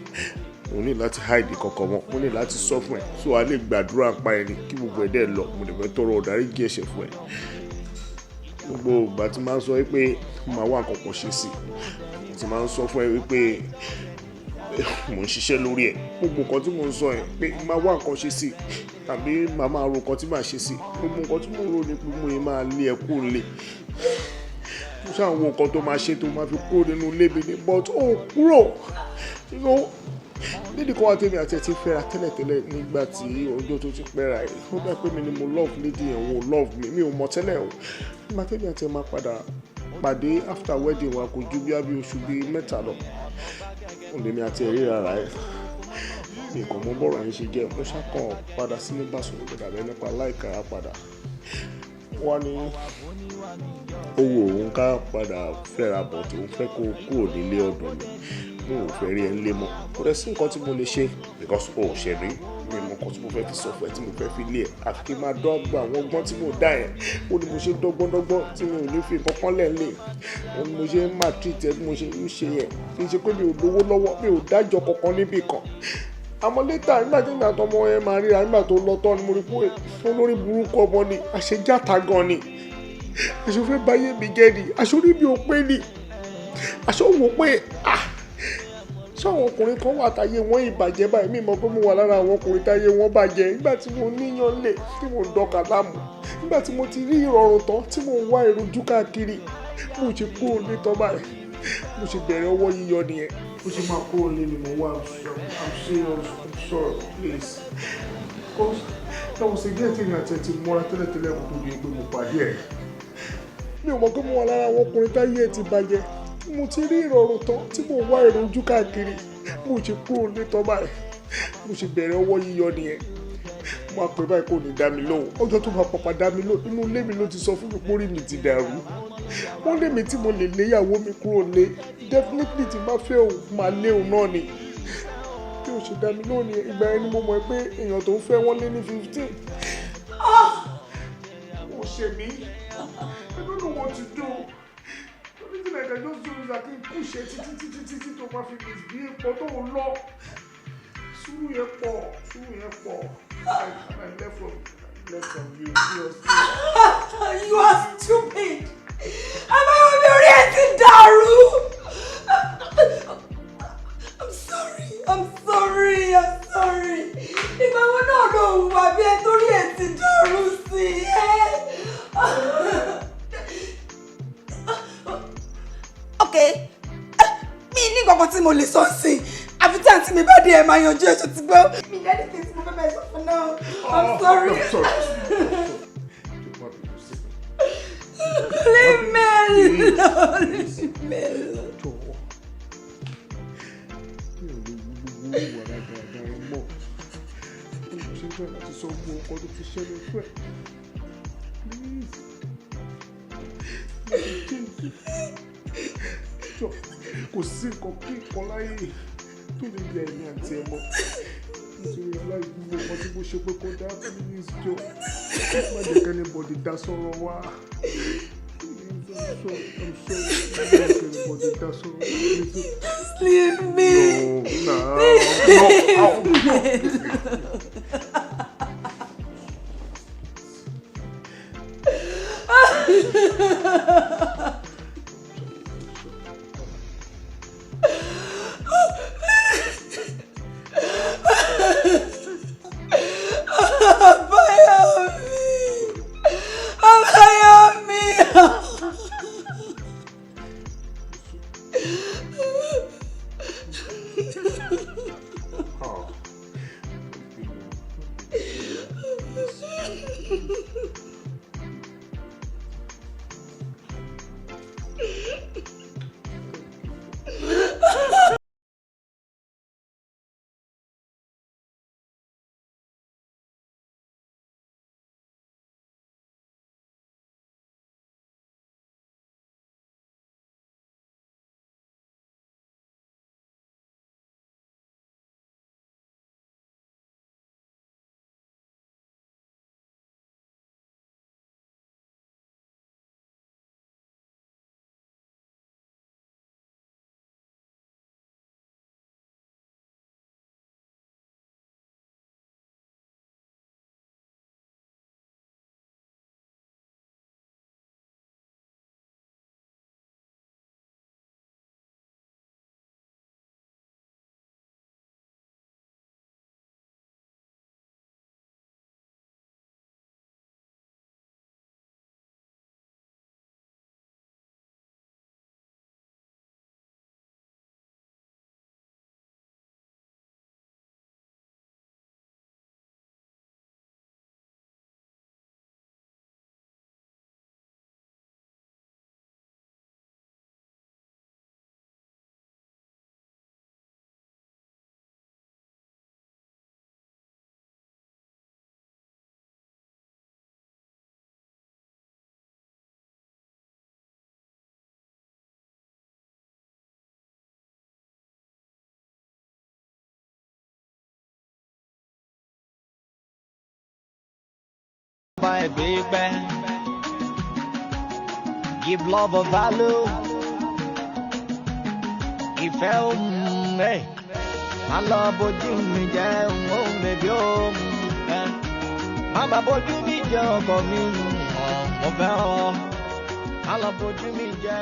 Mo ní láti hide kankan mọ́, mo ní láti sọ fún ẹ. So a lè gbàdúrà pa ẹni kí gbogbo ẹ̀ dẹ̀ lọ. Mo lè fẹ́ tọrọ ọ̀dáríjì ẹ̀ṣẹ̀ fún ẹ. Gbogbo ìgbà tí máa ń sọ wípé màá wá nǹkan kan ṣe sí. Mo ti máa ń sọ fún ẹ wípé mò ń ṣiṣẹ́ lórí ẹ̀. Gbogbo nǹkan tí mò ń sọ yẹn pé màá wá nǹkan ṣe sí tàbí màá máa ro nǹkan tí màá ṣe sí. Gbogbo nǹkan tí mò ń rò ní pé mo yẹn máa lé ẹ kúrò nílé. Mo ṣáà wo nǹkan tó máa ṣe tó máa fi kúrò nínú ilé mi ni, but ó kúrò. Lady kan wà tèmi àti ẹ̀ ti fẹ́ra tẹ́lẹ̀tẹ́lẹ̀ nígbà tí ọjọ́ tó ti pẹ́ra ẹ̀. Ó dá pé mi ni mo love lady yẹn, òun ò love mi, mi ò mọ̀ tẹ́lẹ̀ o. Nígbà tèmi àti ẹ̀ máa padà pàdé after wedding wa, kò ju bí oṣù 3 lọ. Òun lèmi àti ẹ̀ ríra rà ẹ̀. Mi kò mọ bọ́rọ̀ yẹn ṣe jẹ́, mo ṣàkàn padà sí ní bá sọ̀rọ̀ padà bẹ́ẹ̀ nípa láìkara padà. Wọ́n ní owó òun ká padà fẹ́ra bọ̀ tó ń fẹ́ kó kúrò nílé ọ̀dọ̀ mi. Mo ò fẹ́ rí ẹ nílé mọ́. Kò dẹ̀ sí nǹkan tí mo lè ṣe because o ò ṣẹ̀ mí. Mi mọ nǹkan tí mo fẹ́ fi sọ fún ẹ tí mo fẹ́ fi lé ẹ. Àfi kí n máa dọ́gba àwọn ọgbọ́n tí mo dá ẹ. Ó ní mo ṣe dọ́gbọ́n dọ́gbọ́n tí mi ò ní fi nǹkan kan lẹ̀ lé. Ó ní mo ṣe ń maltreat ẹ bí mo ṣe ń ṣe yẹn. Kì í ṣe pé mi ò lówó lọ́wọ́, mi ò dájọ́ kankan níbì kan. Àmọ́ later, nígbà tí ìgbà tọmọ ẹ máa ríra nígbà tó lọ tán ni mo rí pé olórí burúkú ọmọ ni, àṣejáta gan ni. Àṣọ fẹ́ báyé mi jẹ́ ni, àṣọ orí mi ò pé ni. Àṣọ wò pé ah, ṣé àwọn ọkùnrin kan wà táyé wọn ìbàjẹ́ báyìí? Mi mọ̀ pé mo wà lára àwọn ọkùnrin táyé wọn bàjẹ́. Nígbà tí mo níyàn lè, tí mo ń dọ́kà láàmú. Nígbà tí mo ti rí ìrọ̀rùn tán, tí mo ń wá ìrojú káàkiri, mo ṣe kúrò ní tán báyìí. Mo ṣe bẹ̀rẹ̀ ọwọ́ yíyọ nìyẹn. Bó ṣe máa kúrò lé ni mo wá. I'm serious, I'm sorry, please. Because that was a girl tí èmi àti ẹ ti mọ́ra tẹ́lẹ̀tẹ́lẹ̀ kó tó di pé mo pàdé ẹ̀. Mi ò mọ̀ pé mo wà lára àwọn ọkùnrin táyé ẹ ti bàjẹ́. Mo ti rí ìrọ̀rùn tán tí mo ń wá ìrojú káàkiri. Mo ṣe kúrò ní tán báyìí. Mo ṣe bẹ̀rẹ̀ ọwọ́ yíyọ nìyẹn. Mo á pè báyìí, kò ní dá mi lóhùn. Ọjọ́ tó máa pàpà dá mi lóhùn, inú ilé mi ló ti sọ fún mi pé orí mi ti dàrú. Wọ́n lé mi tí mo lè lé ìyàwó mi kúrò lé. Definitely tí n bá fẹ́ òun, máa lé òun náà ni. Bí o ṣe dá mi lóhùn nìyẹn, ìgbà yẹn ni mo mọ̀ pé èèyàn tó ń fẹ́ wọ́n lé ní 15. Ó ṣe mí. I don't know what to do. The only thing I can just do is that kí n push ẹ títí títí títí tó máa fi misbehave pọ̀ tó ń lọ. Sùúrù yẹn pọ̀, sùúrù yẹn pọ̀. I left from you, seriously. You are stupid. Àbáyọ̀mí, orí ẹ̀ ti dàrú. I'm sorry, I'm sorry, I'm sorry. Ìgbà wo náà ló wà bí ẹ torí ẹ̀ ti dàrú sí ẹ? Okay, mi ní nǹkan kan tí mo lè sọ sí i. Àfi tí àǹtí mi bá dé, ẹ máa yanjú ẹ̀, tó ti gbọ́. Mi ní anything tí mo fẹ́ bẹ́ẹ̀ sọ for now. I'm sorry. I'm sorry. Leave me alone. Leave me alone. Jọ̀wọ́. Mi ò lè wo gbogbo ìwà rádaràda ẹ mọ́. Mo ṣe fẹ́ láti sọ gbogbo nǹkan tó ti ṣẹlẹ̀ fún ẹ. Please. Change. Jọ, kò sí nǹkan kí nǹkan láyé tó lè yẹ ẹ̀mí àti ẹ̀ mọ́. Nítorí aláìgbogbo nǹkan tí mo ṣe pé kó dá, please jọ. Má jẹ́ kí anybody dá sọ́rọ̀ wá. I'm sorry, I'm sorry. Má jẹ́ kí anybody dá sọ́rọ̀ wá. Leave me. No, no, no. Àbáyọ̀mí, Àbáyọ̀mí. Bá ẹ gbé pẹ́. Give love a value. Ìfẹ́ òun ẹ̀. Má lọ bójú mi jẹ́ òun bèbí òun ẹ̀. Má má bójú mi jẹ́ ọkọ mi. Mo fẹ́ ọ. Má lọ bójú mi jẹ́.